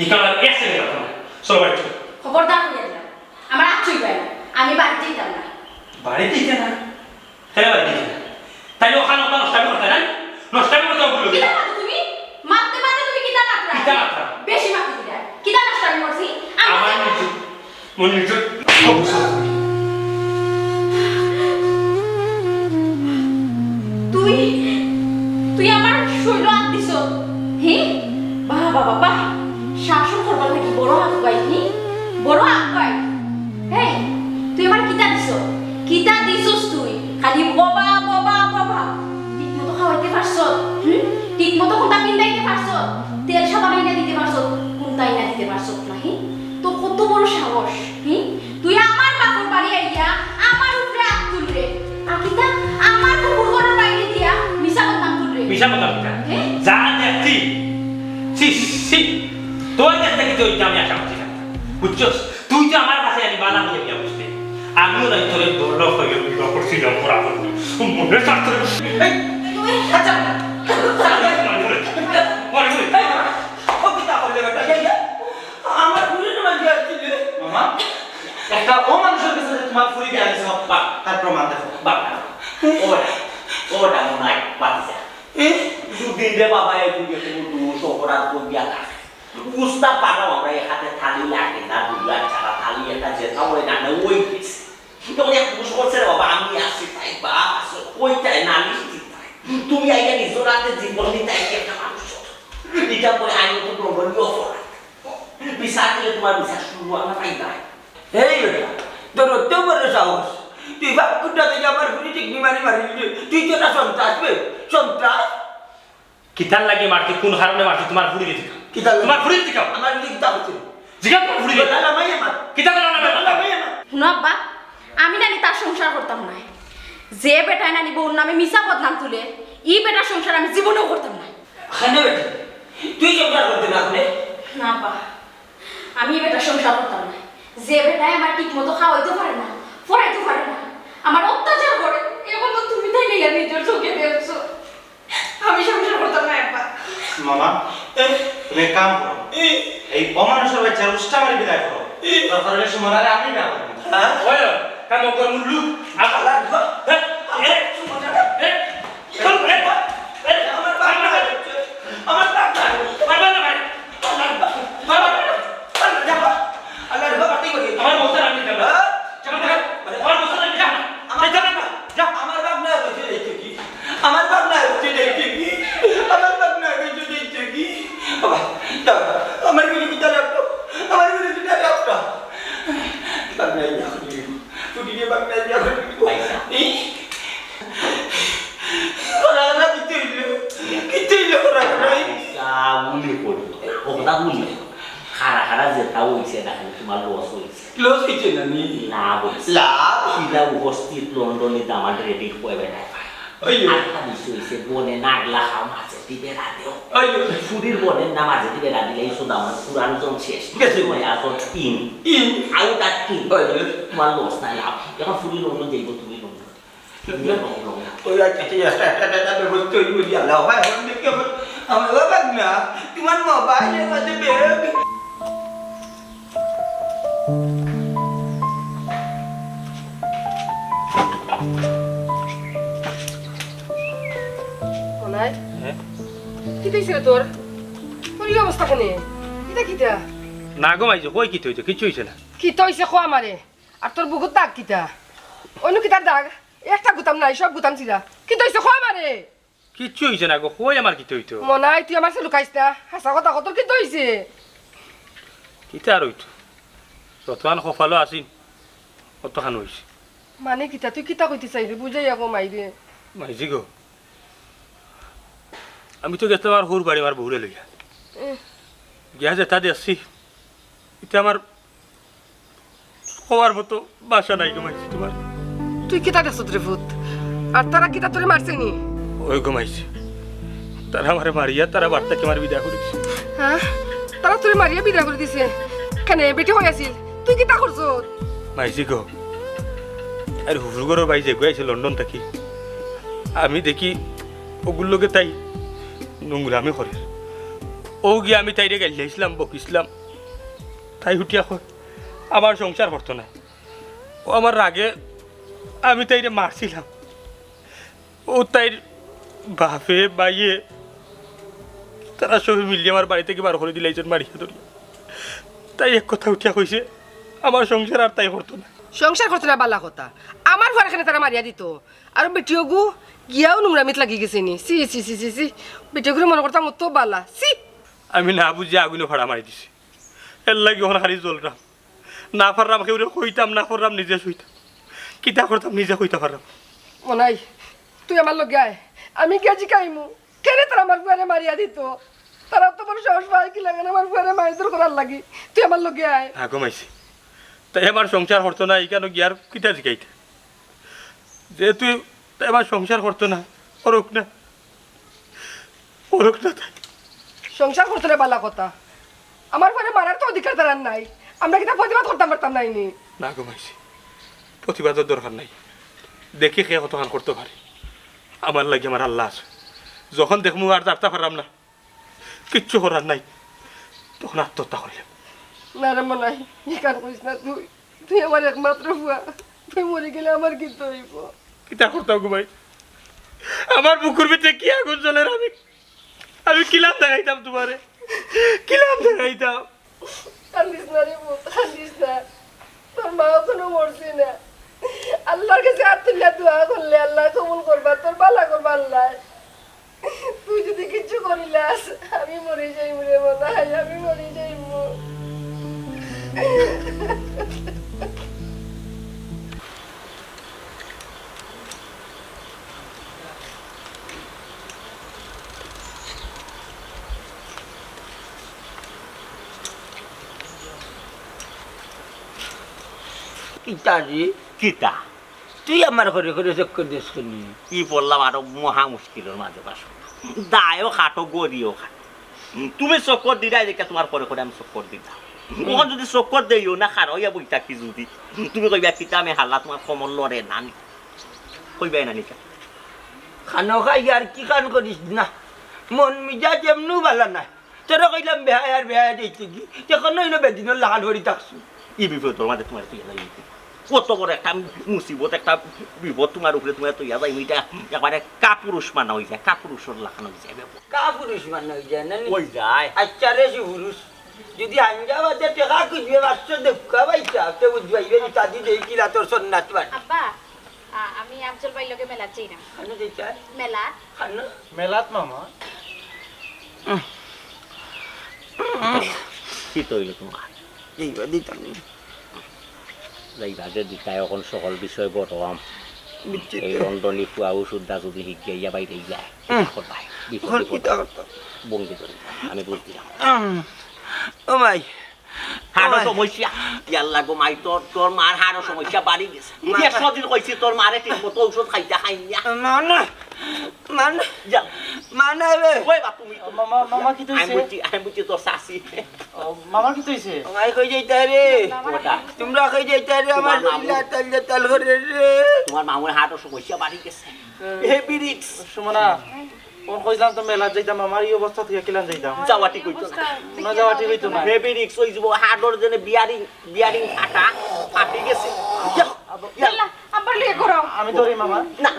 এখানে আর এক সেকেন্ড রাখো না। চলো বাড়ি চলো। খবরদার কইয়া দিলাম, আমার আর ছুঁইবায় না, আমি বাড়িত যাইতাম না। বাড়িত যাইতে না? কেন বাড়িত যাইতে না? তাইলে ওখানে ওটা নষ্টামি করতে নাই? নষ্টামি করতে ওগুলো। কিতা মাতো তুমি? মাততে মাততে তুমি কিতা মাতরা? কিতা মাতরা? বেশি মাতি দিলা। কিতা নষ্টামি করছি? আমি আমার নিজে, মন নিজে অবসর। ঠিক মতো কুনটা পিন্দাইতে পারছস? তেল সাবান আইনা দিতে পারছস? কুনটা আইনা দিতে পারছস না, হি? তোর কত বড় সাহস, হি? তুই আমার বাপর বাড়ি আইয়া আমার উপরে আত তুলরে। আর কিতা আমার ফুফুর ঘরর বাইরে দিয়া মিছা বদনাম তুলরে। মিছা বদনাম কিতা? হে? যা দেখছি, ছি, ছি, তোর কাছ থেকে তো ওইটা আমি আশা করছি না। বুঝছস? তুই তো আমার কাছে আনি বালা হয়ে গিয়া বুঝতে। আমিও নাই তোরে দৌড় হয়ে বিবাহ করছিলাম, ওরা বলবো। মনে থাকতো। এই, আচ্ছা। মনে করে। মনে করে। এই, ও কিতা করলে বেটা? এই, আমার ফুরির মাঝে আসছিলে। মামা, একটা অমানুষের কাছে যে তোমার ফুরি দিয়ে আনিস, বাবা, তার প্রমাণ দেখো। বাবা, ও বেটা, ও বেটা মনে হয় বাতিজা। এ? দুদিন রে বাবা, এই দুনিয়াতে কোনো দোষ অপরাধ করিয়া থাকে। উস্তাদ পাঠাও আমরা এক হাতে থালি লাগে না, দুই হাত ছাড়া থালি একটা যেটা হয় না, না ওই গেছে। তখন এক পুরুষ বলছে, "রে বাবা, আমি আছি তাই, বাপ আছে, কই তাই, নালিশ দি তাই। তুমি আইয়া নিজের হাতে জীবন দিতে আইয়া একটা মানুষ হতো। এটা করে আইন তো দণ্ডনীয় অপরাধ। বিচার দিলে তোমার বিচার শুরু আমরা পাই নাই।" এই বেটা, তোর অত বড় সাহস, তুই বাপ কুন্ডা থেকে আমার ফুরি ঠিক নিমানি মারি দিলি, তুই তো না সন্ত্রাস বে, সন্ত্রাস। কিতার লাগি মারছি, কোন কারণে মারছি, তোমার ফুরি দিতে কাও। কিতার লাগি? তোমার ফুরি দিতে কাও। আমার ফুরি কিতা করছে? জিজ্ঞাসা তোমার ফুরি দিতে। লালা মাইয়া মার। কিতা বলো না? লালা মাইয়া মার। হুনো আব্বা, আমি নানি তার সংসার করতাম না। যে বেটায় নানি বউর নামে মিছা বদনাম তুলে, ই বেটার সংসার আমি জীবনেও করতাম না। কেনে বেটা, তুই সংসার করতে না কেনে? না আব্বা, আমি ই বেটার সংসার করতাম না। যে বেটায় আমার ঠিক মতো খাওয়াইতে পারে না, পড়াইতে পারে না, আমার অত্যাচার করে, এখন তো তুমি তাই নিয়ে নিজের চোখে দেখছো। আমি সংসার করতাম না আব্বা। মামা, এ? তুমি এক কাম করো। এ? এই অমানুষের বাচ্চার উষ্টা মারি বিদায় করো। এ? দরকার হলে সুমনারে আমি বিয়া করবো। হ্যাঁ? ওই, কাম কর মুল্লু। আল্লাহ আকবার। হ্যাঁ? এ? এ? চল, এ? এ? আমার বাপ না হচ্ছে। আমার বাপ না হচ্ছে। মারবা না ভাই। আল্লাহ আকবার। মারবা না। আল্লাহ আকবার। আল্লাহ আকবার। বাতি করি। আমার বউতার আমি যাবো। হ্যাঁ? যাবো না। আমার বউতার আমি যাবো না। আমার এই যাবো না। যা। আমার বাপ না হচ্ছে দেখতে কি? আমার বাপ না হচ্ছে দেখতে কি? আমার বাপ না হচ্ছে দেখতে কি? বাবা, দাও, আমার গুলি কিতা রাখো? আমার গুলি কিতা রাখো? বাপ নাই যা করি। ছুটি দিয়ে বাপ নাই যা করি। পয়সা। এই? ওরা, ওরা কিতা হইল? কিতা হইল ওরা, ওরা? পয়সা গুলি করি। ও কথা গুলি। খারা খারা যেটা হইছে না, খালি তোমার লস হইছে। লস হইছে না নি? লাভ হইছে। লাভ? কিলা উপস্থিত লন্ডনে দামান্ড রেডি হইবে না। ওই। আর একটা বিষয় হইছে, বনে নাগলা খাও মাঝে দিবে রাতেও। ওই। ফুরির বনের না মাঝে দিবে রাতে, এই শুধু আমার পুরান জন শেষ। গেছে। ওই আসল তিন। তিন। আউট আর তিন। ওই। তোমার লস নাই লাভ। এখন ফুরি লন্ডন যাইব, তুমি লন্ডন। ওই আচ্ছা, ঠিক আছে, একটা, একটা, একটা, একটা ব্যবস্থা হইব, বুঝি আল্লাহ, ভাই, এখন দেখি আমার, আমার বাবা না, তোমার মোবাইলের মধ্যে বেরোবে। অনাই? হ্যাঁ? কিতা হইছে রে তোর? তোর এই অবস্থা কেনে? কিতা, কিতা? না গো মাইজি, কই কিতা হইছে? কিচ্ছু হইছে না। কিতা হইছে ক আমারে? আর তোর বুকুর দাগ কিতা? অন্য কিতার দাগ? একটা গুতাম নাই, সব গুতাম ছিড়া। কিতা হইছে ক আমারে? কিচ্ছু হইছে না গো, কই আমার কিতা হইতো? মনাই, তুই আমার কাছে লুকাইস না, হাছা কথা ক, তোর কিতা হইছে? কিতা আর হইতো? যতখান কপালো আছিল, অতখান হইছে। মানে কিতা? তুই কিতা কইতে চাইরে? বুঝাইয়া ক মাইরে। মাইজি গো, আমি তো গেছিলাম আমার হউর বাড়ি আমার বউরে লইয়া। এ। গিয়া যেটা দেখছি, ইটা আমার কওয়ার মতো ভাষা নাই গো মাইজি তোমার। তুই কিতা দেখছত রে পুত? আর তারা কিতা তোরে মারছে নি? ওই গো মাইজি, তারা আমারে মারিয়া তারা বাড়ি থাকি আমারে বিদায় করি দিছে। হ্যাঁ? তারা তোরে মারিয়া বিদায় করি দিছে? কেনে, বেটি কই আছিল? তুই কিতা করছত? মাইজি গো, আর হুফুর ঘরর ভাই যেগু আইছে লন্ডন থাকি, আমি দেখি অগুর লগে তাই নোংরামি করের। অউ গিয়া আমি তাইরে গাইল্লাইছলাম, বকিছলাম, তাই উঠিয়া কয়, আমার সংসার করতো নায়। অউ আমার রাগে আমি তাইরে মারছিলাম। অউ তাইর বাফে, ভাইয়ে, তারা সবে মিলিয়া আমার বাড়ি থাকি বার করি দিলাইছইন মারিয়া ধরিয়া। তাই এক কথা উঠিয়া কইছে, আমার সংসার আর তাই করতো নায়। সংসার করতো নায় বালা কথা, আমার ফুয়ারে কেনে তারা মারিয়া দিতো। আর বেটি অগু গিয়াও নোংরামিত লাগি গেছে নি। ছি, ছি, ছি, ছি, ছি। বেটি অগুরে মনো করতাম অত বালা। ছি। আমি না বুঝিয়া আগুইনো ফাড়া মারি দিছি। এরলাগি অখন খালি জ্বলরাম। না পাররাম কেউরে কইতাম, না পাররাম নিজে সইতাম। কিতা করতাম নিজে কইতা পাররাম। মনাই, তুই আমার লগে আয়, আমি গিয়া জিকাইমু। কেনে তারা আমার ফুয়ারে মারিয়া দিতো? তারা তো বড় সাহস পায় কি লাগে না আমার ফুয়ারে মারধর করার লাগি? তুই আমার লগে আয়। আগো মাইছি, তাই আমার সংসার করতো না, ইখানো গিয়া আর কিতা জিকাইতে? যেহেতু তাই আমার সংসার করতো না, করুক না, করুক না তাই। সংসার করতো না বালা কথা, আমার ফুয়ারে মারার তো অধিকার তারার নাই। আমরা কিতা প্রতিবাদ করতাম পারতাম নাইনি? না গো মাইছি, প্রতিবাদর দরকার নাই। দেখি কে কতখান করতো পারে। আমার লাগি আমার আল্লাহ আছে। যখন দেখমু আর জারতা পারলাম না, কিচ্ছু করার নাই, তখন আত্মহত্যা করিলাম। না রে মনাই, ইখান কইস না তুই। তুই আমার একমাত্র ফুয়া। তুই মরি গেলে আমার কিতা অইবো? কিতা করতাম গো ভাই? আমার বুকুর ভিতরে কি আগুন জ্বলের, আমি, আমি কিলান দেখাইতাম তুমারে, কিলান দেখাইতাম। কান্দিস না রে পুত, কান্দিস না। তোর মা অখনো মরছে না। আল্লার গেছে আত তুলিয়া দোয়া করলে আল্লায় কবুল করবা, তোর বালা করবা আল্লায়। তুই যদি কিচ্ছু করিলাস, আমি মরি যাইমু রে মনাই, আমি মরি যাইমু। কিতা রে? কিতা? তুই আমার ঘরে ঘরে চক্কর দিস কেনে? ই পড়লাম আরো মহা মুশকিলর মাঝে, বাসু। দায়ও খাটো, গড়িও খাটো। তুমি চক্কর দিরায় দেখিয়া তুমার ঘরে ঘরে আমি চক্কর দিতাম। অখন যদি চক্কর দেইও না, খাড়া অইয়া বই থাকি যদি, তুমি কইবা, "কিতা আমি হালা, তুমার কমর লড়ে না নি?" কইবায় না নি কা? খানো খাই আর কিখান করিস না, মন মিজাজ এমনেউ বালা নায়। তোরে কইলাম বেহায়ার বেহায়া যাইতে গি, অখন অইলো বেদিনর লাখান করি থাকছু। ই বিপদর মাঝে তুমারে থইয়া যাইমু। কত বড় একটা মুসিবত, একটা বিপদ তুমার উপরে, তুমারে থইয়া যাইমু, ইটা একবারে কাপুরুষ মানা অইযায়, কাপুরুষর লাখান অইযায়। কাপুরুষ মানা অইযায় না নি? অইযায়। আচ্ছা রে সুপুরুষ, যদি আঞ্জা বাদে টেকা খুঁজবে বাচ্চা দেখা পাইছা, তে বুঝবায়, ইবে ইতা দি দেই কিলা তোর সন্ন্যাস বাড়ি। আব্বা, আ-, আমি আফজল ভাইর লগে মেলাত যাইরাম। খানো যাইতায়? মেলাত। খানো? মেলাত মামা। কিতা অইলো তুমার? যাইবা দিতাম নি। যাইবা যে দিতায়, অখন সকল বিষয় গরম। বুঝছি এই তো। লন্ডনি ফুয়াও সুদ্ধা যদি হিগিয়া বাইরে যায়, হুম। করবায়? বিপদ অখন বিপদ। কিতা করতাম? বন্দি করি। আমি বুঝ দিলাম। হুম। ও ভাই, হাড়ো সমস্যা। ইয়াল্লা গো মাই, তোর, তোর মার হাড়ো সমস্যা বাড়ি গেছে। মা- একশো দিন কইছি তোর মারে ঠিক মতো ঔষধ খাইতে, খাইন না। মা না, মা না। যা। মা না রে। ওই বা তুমি তো মামা, মামা কিতা অইছে? আমি বুঝছি, আমি বুঝছি তোর শাশি। ও, মামা কিতা অইছে? মাই কই যাইতায় রে? ওটা। তুমরা কই যাইতায় রে? আমার তোমার মামু। তাল তাল করে রে। তোমার মামুর হাড়ো সমস্যা বাড়ি গেছে। হুম। Heavy risk। শোনো না, অখন কইছিলাম তো মেলাত যাইতাম, আমার ই অবস্থা থইয়া কিলান যাইতাম? যাওয়া ঠিক অইতো না। না, যাওয়া ঠিক অইতো না। Heavy risk অইযিবো, হাড়র যেন bearing, bearing ফাটা, ফাটি গেছে। ইয়া, ইয়া। আল্লাহ, আব্বার লগে করো। আমি ধরি মামা। না,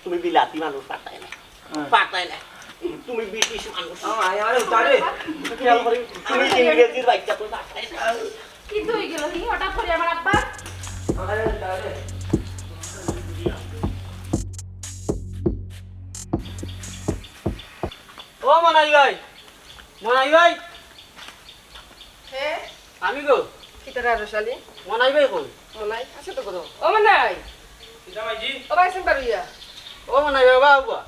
তুমি বিলাতি মানুষ, পারতায় না। হ্যাঁ। পারতায় না। তুমি ব্রিটিশ মানুষ। আ, আয়, আরে, উতারে। তুমি, তুমি ইংরেজির বাইচ্চা, তুমি পারতায় না। কিতা অইগেলো নি হঠাৎ করি আমার আব্বা? আরে, উতারে। ও মনাই ভাই, মনাই ভাই। হে? আমি গো। কিতারে আরো শালি? মনাই ভাই কই? মনাই আছে তো গো। ও মনাই। কিতা মাইজি? ও ভাই, শুন পারুইয়া। ও মনাই ভাই, বাবা।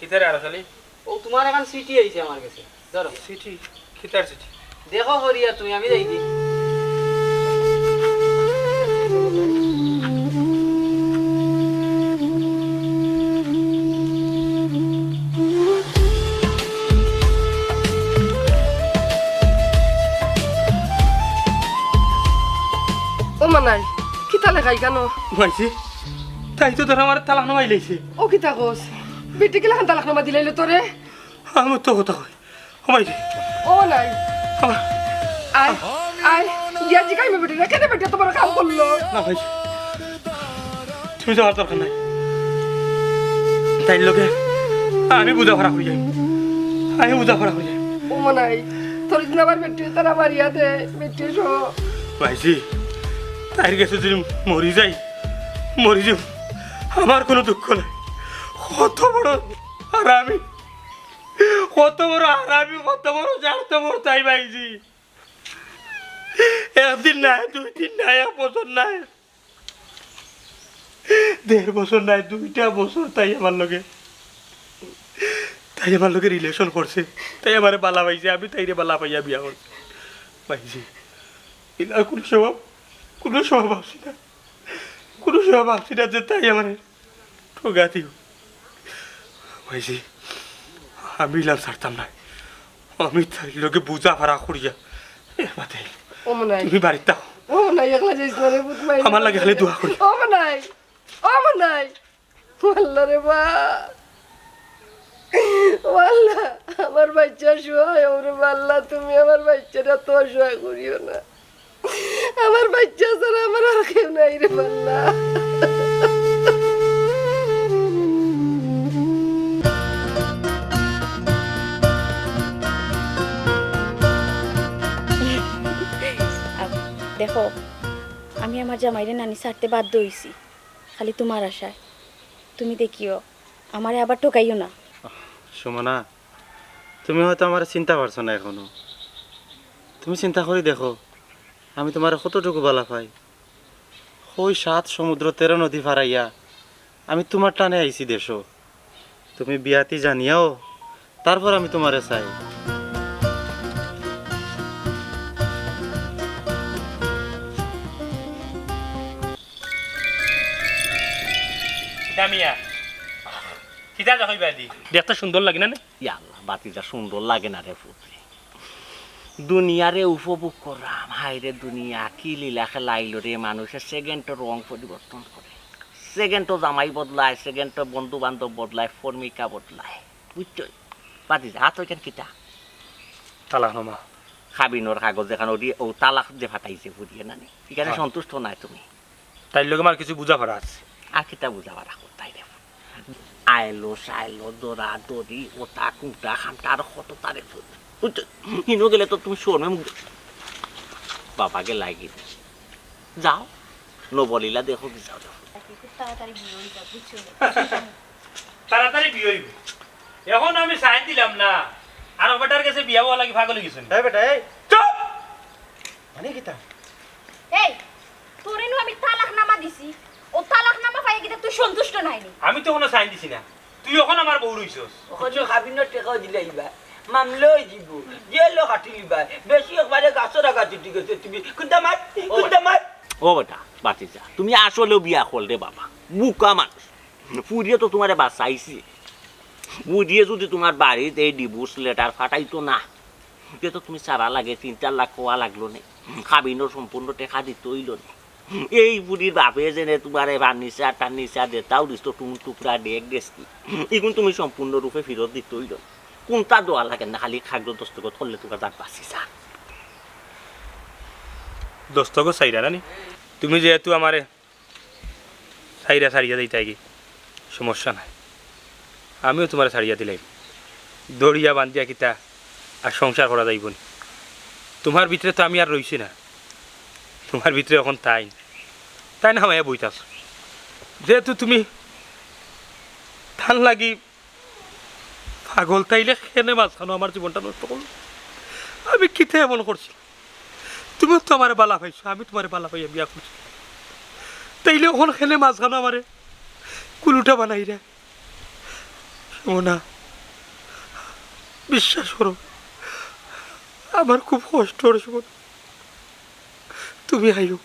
কিতারে আরো শালি? ও, তুমার একখান চিঠি আইছে আমার গেছে। ধরো। চিঠি? কিতার চিঠি? দেখো করিয়া তুমি, আমি যাই দি। ও মনাই, কিতা লেখা ইখানো? মাইজি, তাই তো ধর আমার তালাকনামা আইলাইছে। ও কিতা কস? বেটি কিলাখান তালাকনামা দিলাইলো তোরে? আমি তো কথা কই। ও মাইজি। ও নাই। আমার আয়, আয়, গিয়া জিগাইমু বেটিরে, কেনে বেটি এত বড় কাম করলো? না মাইজি, তুমি যাওয়ার দরকার নাই। তাইর লগে আমি বুঝাপড়া করি যাই, আমি বুঝাপড়া করি যাই। ও মনাই, তোর যদি আবার বেটি তারা মারিয়া দে, বেটি সহ। মাইজি, তাইর গেছে যদি মরি যাই, মরি যাই, আমার কোনো দুঃখ নাই। কত বড় হারামি, কত বড় হারামি, কত বড় স্বার্থপর তাই মাইজি। একদিন নাই, দুই দিন নাই, এক বছর নাই, দেড় বছর নাই, দুইটা বছর তাই আমার লগে। তাই আমার লগে রিলেশন করছে, তাই আমারে বালা পাইছে, আমি তাইরে বালা পাইয়া বিয়া করছি। ভাইজি, ইলা কুনু সময়, কুনু সময় ভাবছি না, কুনু সময় ভাবছি না যে তাই আমারে ঠগাই দিবো। ভাইজি, আমি ইলান ছাড়তাম না, আমি তাইর লগে বুঝা ফারা করিয়া এর বাদে ও মনাই, তুমি বাড়িত থাকো। ও মনাই, একলা যাইস না রে পুত, মাই আমার লাগি খালি দোয়া করি। ও মনাই, ও মনাই, আল্লাহ রে বা, ও আল্লাহ, আমার বাইচ্চা অসহায়, ওরে বা আল্লাহ, তুমি আমার বাইচ্চারে তো অসহায় করিও না। আমার বাইচ্চা ছাড়া আমার আর কেউ নাই রে বা আল্লাহ। দেখো, আমি আমার জামাইরে নানি ছাড়তে বাধ্য অইছি, খালি তুমার আশায়। তুমি দেখিও, আমারে আবার ঠকাইও না। সুমনা, তুমি হয়তো আমারে চিনতা পারছো না এখনো। তুমি চিন্তা করি দেখো, আমি তুমারে কতটুকু বালা পাই। ওই সাত সমুদ্র তেরো নদী ফারাইয়া আমি তুমার টানে আইছি দেশো। তুমি বিয়াতি জানিয়াও, তারপর আমি তুমারে চাই। কিতা মিয়া? কিতা দেখইবা দি? দেখতে সুন্দর লাগে না নি? ইয়া আল্লাহ, বাতিজা সুন্দর লাগে না রে পুত। দুনিয়ারে উপভোগ কররাম, হায় রে দুনিয়া, কি লীলা খেলা আইলো রে, মানুষের সেকেন্ডও রং পরিবর্তন করে, সেকেন্ডও জামাই বদলায়, সেকেন্ডও বন্ধু বান্ধব বদলায়, ফর্মিকা বদলায়, বুঝছো? বাতিজা, হাত ওইখান কিতা? তালাকনামা। কাবিনর কাগজ যেখান ওদি, ও তালাক যে ফাটাইছে ফুরিয়ে নানি, এখানে হ্যাঁ। সন্তুষ্ট নাই তুমি? তাইর লগে আমার কিছু বুঝা ফারা আছে। আর কিতা বুঝা ফারা করতাই রে? আইলো, সাইলো, দরা, দরি, ওটা, কুটা, খামটা, আর কত তারে ফুল। বুঝছো? হিনো গেলে তো তুমি শরমে মুখ বাবা গে লাগি। যাও, নবলীলা দেখো কি যাও দেখো। খুব তাড়াতাড়ি বিয়ে হয়ে যাবে, বুঝছো? তাড়াতাড়ি বিয়ে হইবে। এখন আমি সাইন দিলাম না, আর ও বেটার কাছে বিয়া হওয়া লাগি পাগল হয়ে গেছে। এই বেটা, এই। চুপ! মানে কিতা? এই, তোরে নু আমি তালাকনামা দিছি, ও তালাকনামা পাইয়া কিতা তুই সন্তুষ্ট নাইনি? আমি তো কোনো সাইন দিছি না, তুই এখন আমার বউ রইছস। ওখানে হাবিনোর টেকাও দিলাইবা, মামলা হয়ে দিব, জেলও খাটি লিবা, বেশি একবারে গাছর আগা চুটি গেছে তুমি। কুন্তা মার, ও কুন্তা মার। ও বেটা, বাতিজা, তুমি আসলেও বিয়া করলে বাবা, বুকা মানুষ। ফুরিয়ে তো তোমারে বাঁচাইছে। ফুরিয়ে যদি তোমার বাড়িত এই ডিভোর্স লেটার ফাটাইতো না, তে তো তুমি সারা লাগে তিন চার লাখ কোয়া লাগলো নে, কাবিনর সম্পূর্ণ টেকা দিতে হইল নে। এই ফুরির বাপে যেনে তোমারে ফার্নিচার টার্নিচার দেতাও দিস তো টুন টুকরা ডেক ডেস্কি, ইগুন তুমি সম্পূর্ণ রূপে ফেরত দিতে হইল। কোনটা দেওয়া লাগে না, খালি খাগলো দস্তখত করলে তোমার জান বাঁচি যা। দস্তখত চাইরা না নি? তুমি যেহেতু আমারে ছাইরা ছাড়িয়া যাইতায় গি, সমস্যা নাই, আমিও তোমারে ছাড়িয়া দিলাইমু। দড়িয়া বান্ধিয়া কিতা আর সংসার করা যাইব নি? তোমার ভিতরে তো আমি আর রইছি না, তোমার ভিতরে এখন তাইন, তাইন হামাইয়া বইতাছ। যেহেতু তুমি তান লাগি পাগল, তাইলে কেনে মাঝখানো আমার জীবনটা নষ্ট করলো? আমি কিতা এমন করছি? তুমি তো আমারে বালা পাইছো, আমি তোমারে বালা পাইয়া বিয়া করছি, তাইলে এখন কেনে মাঝখানো আমারে কুলুটা বানাইরা? সুমনা, বিশ্বাস করো, আমার খুব কষ্ট অর সুমনা। তুমি আইও,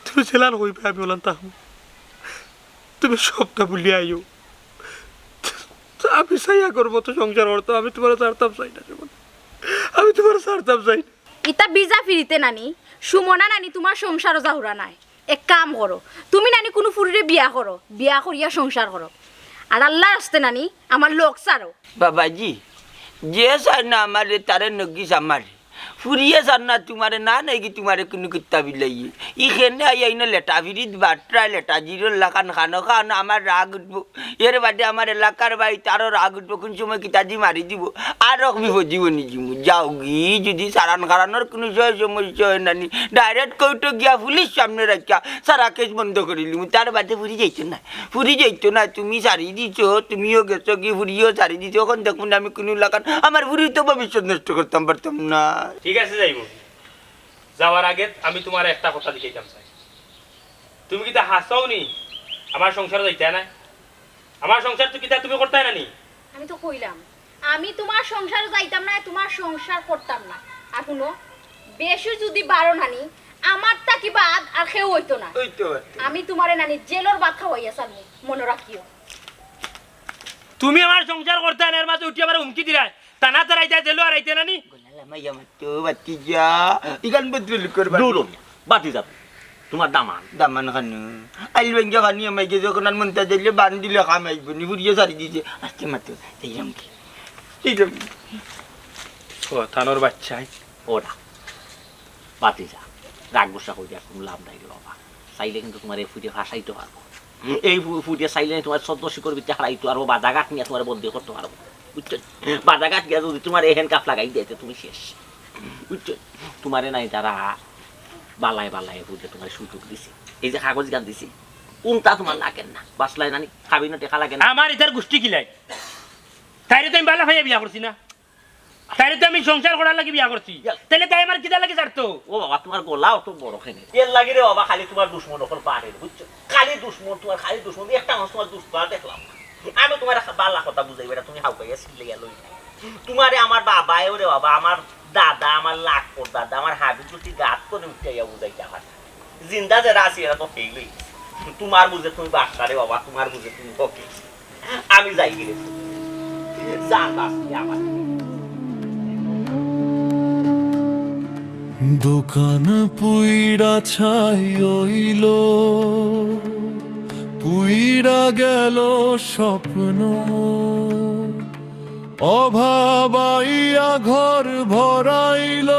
তুমি যেলান কইবে আমি ওলান থাকমু। তুমি সবটা ভুলিয়া আইও। আমি চাই আগর মতো সংসার করতাম, আমি তোমারে ছাড়তাম চাই না সুমনা, আমি তোমারে ছাড়তাম চাই না। ইতা বিজা ফিরিতে নানি, সুমনা নানি তোমার সংসারও জাহুরা নাই। এক কাম করো, তুমি নানি কুনু ফুরিরে বিয়া করো, বিয়া করিয়া সংসার করো। আর আল্লার আস্তে নানি আমার লগ ছাড়ো। বাবাজি, যে চায় না আমারে, তারে নগিস আমারে। ফুরিয়ে চার না তোমারে, না নাইকি তোমারে কুনু কিত্তা বিলাইয়ে। ইখেনে আইয়া ইনো লেটা ফিরিত বাট্রা লেটা জিরোর লাখান খানো খান আমার রাগ উঠবো। এর বাদে আমার এলাকার ভাই তারও রাগ উঠবো, কোন সময় কিতা দি মারি দিব। আর রক বিপদ জীবনী জিমু। যাওগি, যদি সারান খারানোর কুনু সয় সমস্যা হয় নানি, ডাইরেক্ট কোর্টো গিয়া পুলিশ সামনে রাখিয়া সারা কেস বন্ধ করিলিমু। তার বাদে ফুরি যাইতো না, ফুরি যাইতো না। তুমি সারি দিছো, তুমিও গেছো কি, ফুরিও সারি দিছো। এখন দেখুন আমি কুনু লাগান, আমার ফুরি তো ভবিষ্যৎ নষ্ট করতাম পারতাম না। ঠিক আছে, যাইমু। যাওয়ার আগে আমি তোমার একটা কথা জিকাইতাম চাই, তুমি কিতা হাছাও নি আমার সংসারো যাইতায় না? আমার সংসার তো কিতা তুমি করতায় না নি? আমি তো কইলাম, আমি তুমার সংসারো যাইতাম না, তুমার সংসার করতাম না। আর হুনো, বেশি যুদি বাড়ো নানি, আমার থাকি বাদ আর কেউ অইতো না। অইতো পারতো। আমি তুমারে নানি জেলর ভাত খাওয়াইয়া ছাড়মু, মনো রাখিও। তুমি আমার সংসার করতায় না, এর মাঝে উঠি আমারে হুমকি দিরায়। টানা তারাইতা জেলো আর আইতে নানি। গলা লামাইয়া মাতো, বাতি যা। ইখান বদল করবা। দূর হ মিয়া, বাতি যা। তুমার দামান। দামান খানু। আইল ভাঙ্গা খানি আমাইগে যখন আর মনটা দিলে বান দিলে কাম আইবো নি, বুড়িয়ে সারি দিছে। আস্তে মাতো, এই রঙে। এই রঙে। ও, থানোর বাচ্চায়। ওরা। বাতি যা। রাগ গুসা কইরা কুনু লাভ নাই রে বাবা। চাইলে কিন্তু তুমারে এই ফুটে ফাঁসাইতো পারবো। এই ফু-, ফুটে চাইলে তুমার চোদ্দ শিকড় ভিতরে হারাইতো পারবো, বাজাঘাট নিয়া তুমারে বন্দি করতো পারবো। বুঝছো? বাজাঘাট গিয়া যুদি তুমারে handcuff লাগাই দেয়, তে তুমি শেষ। বুঝছো? তুমারে নাই তারা বালায় বালায় বুঝে তুমারে সুযোগ দিছে। এই যে কাগজ গান দিছে, কুনটা তুমার লাগের না? বাসলায় নানি, খাবি না, টেকা লাগে না। আমার ইতার গুষ্টি কিলাই? তাইরে তো আমি বালা পাইয়া বিয়া করছি না। তাইরে তো আমি সংসার করার লাগি বিয়া করছি। ইয়া। তাইলে তাই আমার কিতা লাগি ছাড়তো? ও বাবা, তুমার গলা অত বড় কেনে? এর লাগি রে বাবা, খালি তুমার দুশমন অকল বাড়ের, বুঝছো? খালি দুশমন, তুমার খালি দুশমন। একটা মানুষ তুমার দুশমন দেখলাম না। আমি তুমারে বালা কথা বুঝাইবার, তুমি হাউকাইয়া চিল্লাইয়া লই। তুমারে আমার বাবায়, ওরে বাবা, আমার দাদা, আমার লাখর দাদা, আমার হাবিব যদি গাত করে উঠাইয়া বুঝাইতা পারে। জিন্দা যেরা আছি, এরা তো fail অই গেছে। তুমার বুঝে তুমি বাদশা রে বাবা, তুমার বুঝে তুমি ফকির। আমি যাই গিরে। জান বাঁচলি আমার। দোকান পুইড়া ছাই অইল, পুইড়া গেল স্বপ্ন। অভাব আইয়া ঘর ভরাইল,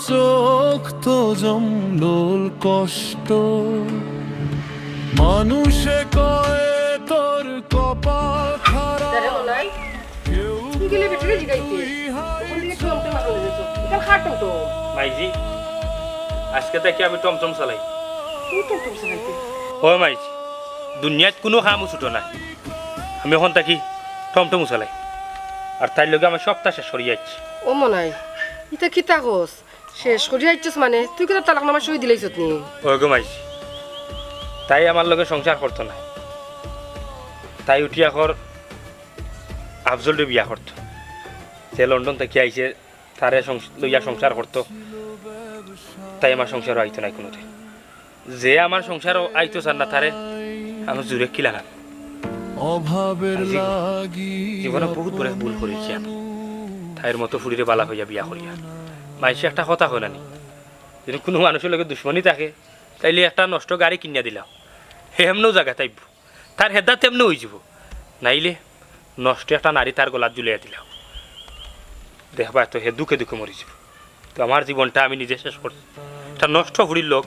চোখ তো জমলোল কষ্ট। মানুষে কয় তোর কপাল খারাপ। জানো মনাই, কেউ তুই গেলে বেটারে জিগাইতে। তুই হাই ওখান থেকে টমটম আগে যেত। এখানে খাট টমটম। মাইজি, আজকে থাকি আমি টমটম চালাই। তুই টমটম চালাইতে? ও মাইজি, দুনিয়াত কুনু কামও ছুটো না। আমি অখন থাকি টমটম চালাই। আর তাইর লগে আমার সবটা শেষ করি যাচ্ছি। ও মনাই, ইতা কিতা কস? শেষ করি আইছস মানে? তুই কিতা তালাকনামা সই দিলাইছত নি? ওই গো মাইজি, তাই আমার লগে সংসার করতো না। তাই উঠিয়া কর আফজলরে বিয়া করতো। যে লন্ডন থাকি আইছে, তারে সংস-, লইয়া সংসার করতো। তাই আমার সংসারও আইতো নায় কুনুদিন। যে আমার সংসারও আইতো চার না, তারে আমি জুরে কিলা লাগাম? অভাবের আইজি গো, লাগি জীবনে বহুত বড় এক ভুল করিলিছি আমি। তাইর মতো ফুড়িরে বালা পাইয়া বিয়া করিয়া। মাইনষে একটা কথা কয় না নি, যদি কুনু মানুষর লগে দুশমনি থাকে, তাইলে একটা নষ্ট গাড়ি কিনিয়া দিলাও, হে এমনেউ জাগাত আইবো। তার হেদাত এমনে অইযিবো। নাইলে নষ্ট একটা নাড়ি তার গলাত ঝুলাইয়া দিলাও। দেখবায় তো হে দুখে দুখে মরিযিবো। তো আমার জীবনটা আমি নিজে শেষ করছি। একটা নষ্ট ফুড়ির লগ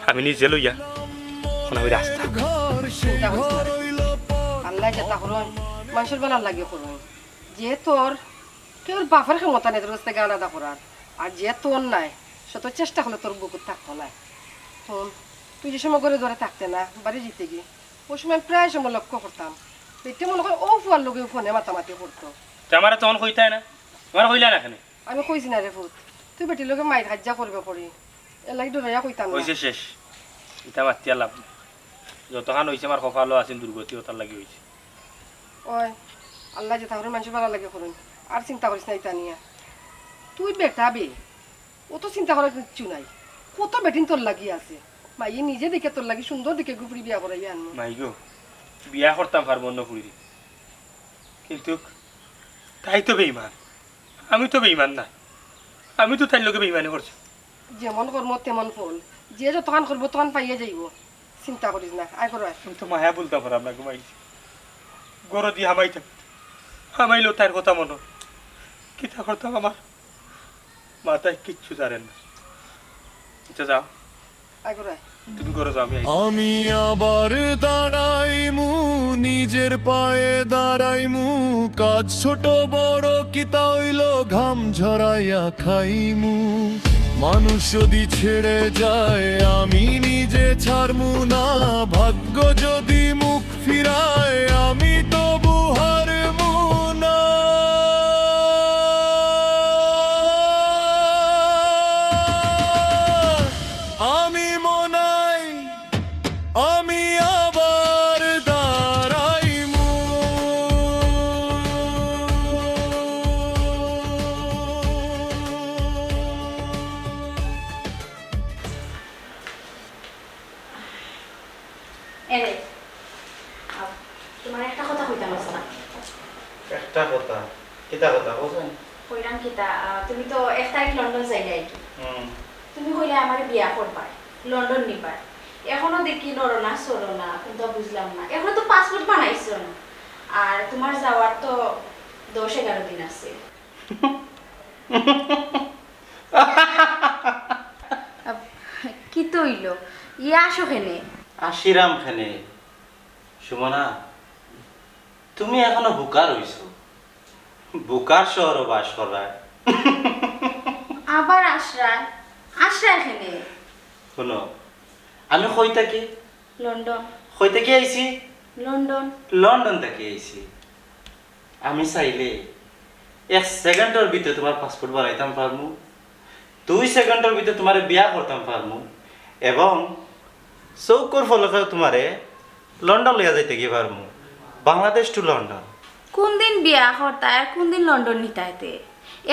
আমি নিজে লইয়া অখন আমি রাস্তা। চিন্তা করিস না রে। আল্লায় যেতা করইন, মানষর ভালার লাগি করইন। যে তোর কেউর বাপর ক্ষমতা নাই তোর গেছ থাকি আলাদা করার। আর যে তোর নায়, সে তো চেষ্টা করলে তোর বুকুত থাকতো নায়। হুন, তুই যে সময় ঘরে দুয়ারে থাকতে না, বাড়ি যাইতে গি, অউ সময় প্রায় সময় লক্ষ্য করতাম, বেটিয়ে মনো কয় অউ ফুয়ার লগে ফোনে মাতামাতি করতো। তে আমারে তখন কইতায় না, আমারে কইলায় না কেনে? আমি কইছি না রে ফুত, তুই বেটির লগে মাইর কাইজ্জা করবে করি, এরলাগি ডরাইয়া কইতাম না। অইছে শেষ, ইতা মাতিয়া লাভ নাই। যতখান অইছে আমার কপালো আছিল দুর্গতি, অতার লাগি অইছে। ওই, আল্লায় যেতা করইন মানষর ভালার লাগি করইন, আর চিন্তা করিস না ইতা নিয়া। তুই বেটা বে, অত চিন্তা করার কিচ্ছু নাই। কত বেটিন তোর লাগি আছে। মাইয়ে নিজে দেখিয়া তোর লাগি সুন্দর দেখিয়া ফুড়ি বিয়া করাইয়া আনমু। মাই গো, বিয়া করতাম পারমু অন্য ফুড়িরে, কিন্তু তাই তো বেইমান, আমি তো বেইমান না, আমি তো তাইর লগে বেইমানি করছি। যেমন কর্ম তেমন ফল, যে যতখান করবো ততখান পাইয়া যাইবো, চিন্তা করিস না। আয় ঘরো আয়। আমি তো মায়া ভুলতাম পারলাম না, ঘুমাইছি। ঘরো দি হামাইতাম, হামাইলেও তাইর কথা মনো। কিতা করতাম আমার মাথায় কিচ্ছু জারের না। আচ্ছা, যাও। আয় ঘরো আয়। তুমি ঘরো যাও, আমি আইছি। আমি আবার দাঁড়াইমু, নিজের পায়ে দাঁড়াইমু, কাজ ছোট বড় কিতা অইলো, ঘাম ঝরাইয়া খাইমু। মানুষ যদি ছেড়ে যায়, আমি নিজে ছাড়মু না, ভাগ্য যদি মুখ ফিরায়, আমি তবু হারমু না। আমি মনাই, আমি আবার দাঁড়াইমু। তোমার একটা কথা কইতাম আছে না? একটা কথা? কিতা কথা কওছাইন? কইরাম কিতা, আহ, তুমি তো এক তারিখ লন্ডন যাইলায় কি? হুম। তুমি কইলায় আমারে বিয়া করবায়, লন্ডন নিবায়। এখনো দেখি নড়ো না, চড়ো না, কুনতা বুঝলাম না। এখনো তো পাসপোর্ট বানাইছো না। আর তোমার যাওয়ার তো দশ এগারো দিন আছে। আব-, কিতা অইলো? ইয়া আসো কেনে? আসিরাম কেনে? সুমনা, তুমি এখনো বুকার অইছো, বুকার শহরো বাস কররায়। আবার আশরায়, আশরায় কেনে? হুনো, আমি কই থাকি? লন্ডন। কই থাকি আইছি? লন্ডন। লন্ডন থাকি আইছি। আমি চাইলে এক সেকেন্ডর ভিতরে তুমার পাসপোর্ট বানাইতাম পারমু, দুই সেকেন্ডর ভিতরে তুমারে বিয়া করতাম পারমু, এবং চউখর পলকে তুমারে লন্ডন লইয়া যাইতাগি পারমু, বাংলাদেশ to লন্ডন। কুনদিন বিয়া করতায় আর কুনদিন লন্ডন নিতায় তে?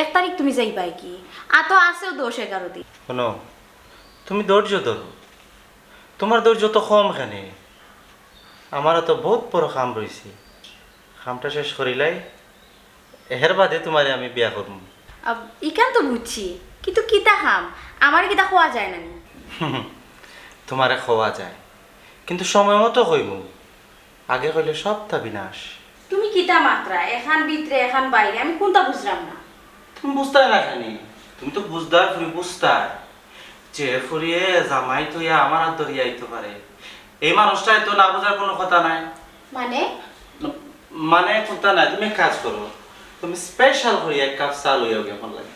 এক তারিখ তুমি যাইবায় কি? আর তো আছেউ দশ এগারো দিন। হুনো, তুমি ধৈর্য ধরো। তুমার ধৈর্য তো কম কেনে? আমারও তো বউত বড় কাম রইছে, কামটা শেষ করিলাই, এর বাদে তুমারে আমি বিয়া করমু। আব, ইখান তো বুঝছি, কিন্তু কিতা কাম? আমারে কিতা কওয়া যায় না নি? তুমারে কওয়া যায়, কিন্তু সময় মতো কইমু, আগে কইলে সবতা বিনাশ। তুমি কিতা মাতরায়? এখান ভিতরে, এখান বাইরে, আমি কুনতা বুঝলাম না। তুমি বুঝতায় না কেনে? তুমি তো বুঝদার ফুরি, বুঝতায়। যে ফুরিয়ে জামাই থইয়া আমার আত ধরিয়া আইতো পারে, এই মানুষটায় তো না বুঝার কুনু কথা নাই। মানে? মানে কুনতা নাই, তুমি এক কাজ করো, তুমি স্পেশাল করি এক কাপ চা লইয়া গিয়া আমার লাগি।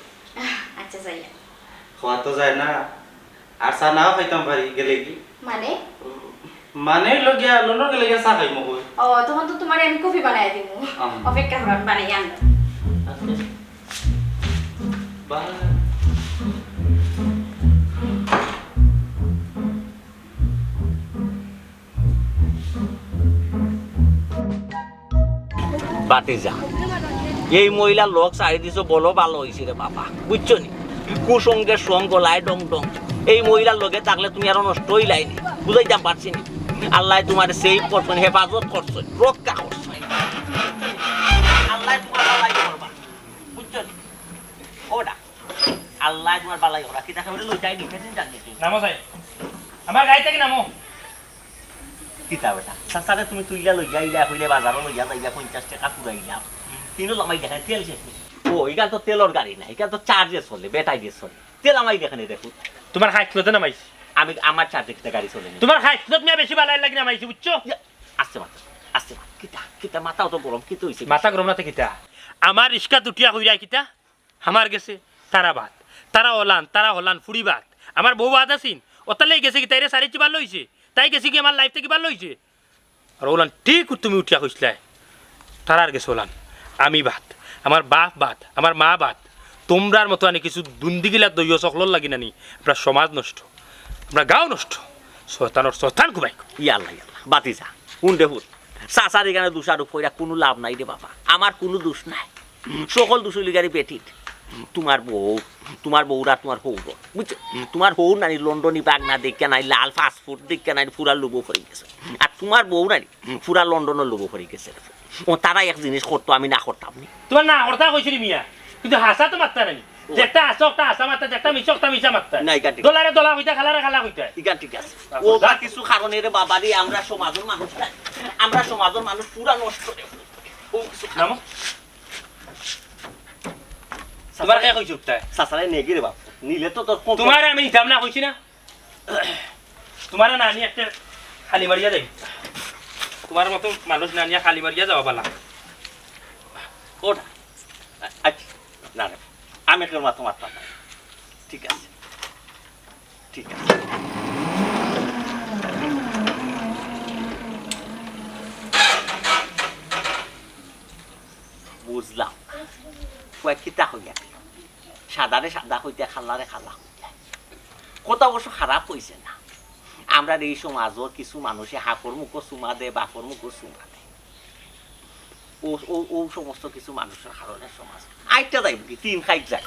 আচ্ছা, যাইয়া। খাওয়া তো যায় না, আর চা নাও খাইতাম পারি গেলে কি? মানে? মানে অইলো গিয়া, লন্ডন গেলে গিয়া চা খাইমু কই। ও, তখন তো তুমারে আমি কফি বানাইয়া দিমু। আম। অপেক্ষা করো, আমি বানাইয়া আনমু। আচ্ছা। বাহ। বাতিজা, এই মহিলার লগ ছাড়ি দিছো, বলো ভালা অইছে রে বাবা, বুঝছো নি? কুসঙ্গের সঙ্গ লাই ডং ডং। এই মহিলার লগে থাকলে তুমি আরো নষ্ট অইলায় নি, বুঝাইতাম পারছি নি। আল্লায় তুমারে সেভ করছইন, হেফাজত করছইন, রক্ষা করছইন। আল্লায় তুমার ভালাই করবা, বুঝছো নি? ওটা আল্লায় তুমার ভালাই করবা। কিতা খাবে লইতাই নি, সেদিন জানি। নামো যাই, আমার গাড়ি থাকি নামো। কিতা বেটা? চাচারে তুমি তুইলা লইয়া আইলা, কইলে বাজারো লইয়া যাইবা, পঞ্চাশ টেকা ফুরাইলাম। তিনও লামাই দেখে তেল শেষ অইছে। ও, ইখান তো তেলর গাড়ি না, ইখান তো চার্জে চলে, ব্যাটারি দিয়া চলে। তেল লামাই দেখে নি দেখো। তুমার খাইছলতে নামাইছি। আমি, আমার চার্জে কিতা গাড়ি চলে নি? তুমার খাইছলত মিয়া বেশি বালাইর লাগি নামাইছি, বুঝছো? ইয়া, আস্তে মাত, আস্তে মাত। কিতা, কিতা মাথাও তো গরম, কিতা অইছে? মাথা গরম না তে কিতা? আমার রিস্কাত উঠিয়া কইরায় কিতা? আমার গেছে তারা বাদ, তারা অলান, তারা হলান, ফুড়ি বাদ। আমার বউ বাদ আছিন, অতার লাগি গেছে কিতা, তাইরে ছাড়ি কিবার লইছে, তাই গেছে কি আমার লাইফ থাকি কিবার লইছে। আর অলান ঠিক তুমি উঠিয়া কইছলায়, তারার গেছে অলান, আমি বাদ, আমার বাপ বাদ, আমার মা বাদ, তুমরার মতো আনি কিছু দুন্দিগিলা দইয় সকলর লাগি নানি, আমরার সমাজ নষ্ট, আমরার গাঁও নষ্ট, শয়তানর শয়তান কুবাই। ইয়াল্লা, ইয়াল্লা, বাতিজা, হুন রে হুন, চাচার ইখানে দোষারোপ কইরা কুনু লাভ নাই রে বাবা, আমার কুনু দোষ নাই। সকল দোষ অইলো গিয়া রে বেটির। তুমার বউ, তুমার বউর আর তুমার হউরর, বুঝছো? তুমার হউর নানি লন্ডনি বাগনা দেখিয়া নানি লাল পাসপোর্ট দেখিয়া নানি ফুরা লোভো পড়ি গেছে। আর তুমার বউ নানি ফুরা লন্ডনর লোভো পড়ি গেছে। ও তারা এক জিনিস করতো, আমি না করতাম নি। তুমার না করতা কইছি রে মিয়া, কিন্তু হাছা তো মাততা নানি। ও। যেটা হাছা ওটা হাছা মাততা, যেটা মিছা ওটা মিছা মাততা। না, ইখান ঠিক। দলারে দলা কইতা, খালারে খালা কইতা। ইখান ঠিক আছে। ও বা কিছু কারণে রে বাবা রে, আমরা সমাজর মানুষ না, আমরা সমাজর মানুষ পুরা নষ্ট রে। ও কিছু নামো। তুমার কে কইছে উঠতায়? চাচারে নেগি রে বাপ। নিলে তো তোর কোন তুমারে আমি নিতাম না কইছি না? তুমারে না আনি একটা খালি মারিয়া যাই। তুমার মতো মানুষ না আনিয়া খালি মারিয়া যাওয়া বালা। ওটা। আচ্ছা। না, না। আমি কেউ মাথা মারতাম না। ঠিক আছে। ঠিক আছে। বুঝলাম। কয় কিতা কইয়া দিল? সাদারে সাদা কইতে, কালারে কালা কইতে। কথা অবশ্য খারাপ কইছে না। আমরার এই সমাজও কিছু মানুষে হাফর মুখো চুমা দেয়, বাফর মুখো চুমা দেয়। ও, ও, ও সমস্ত কিছু মানুষের কারণে সমাজ আইট্টা যাইব কি, তিন খাইট যায়।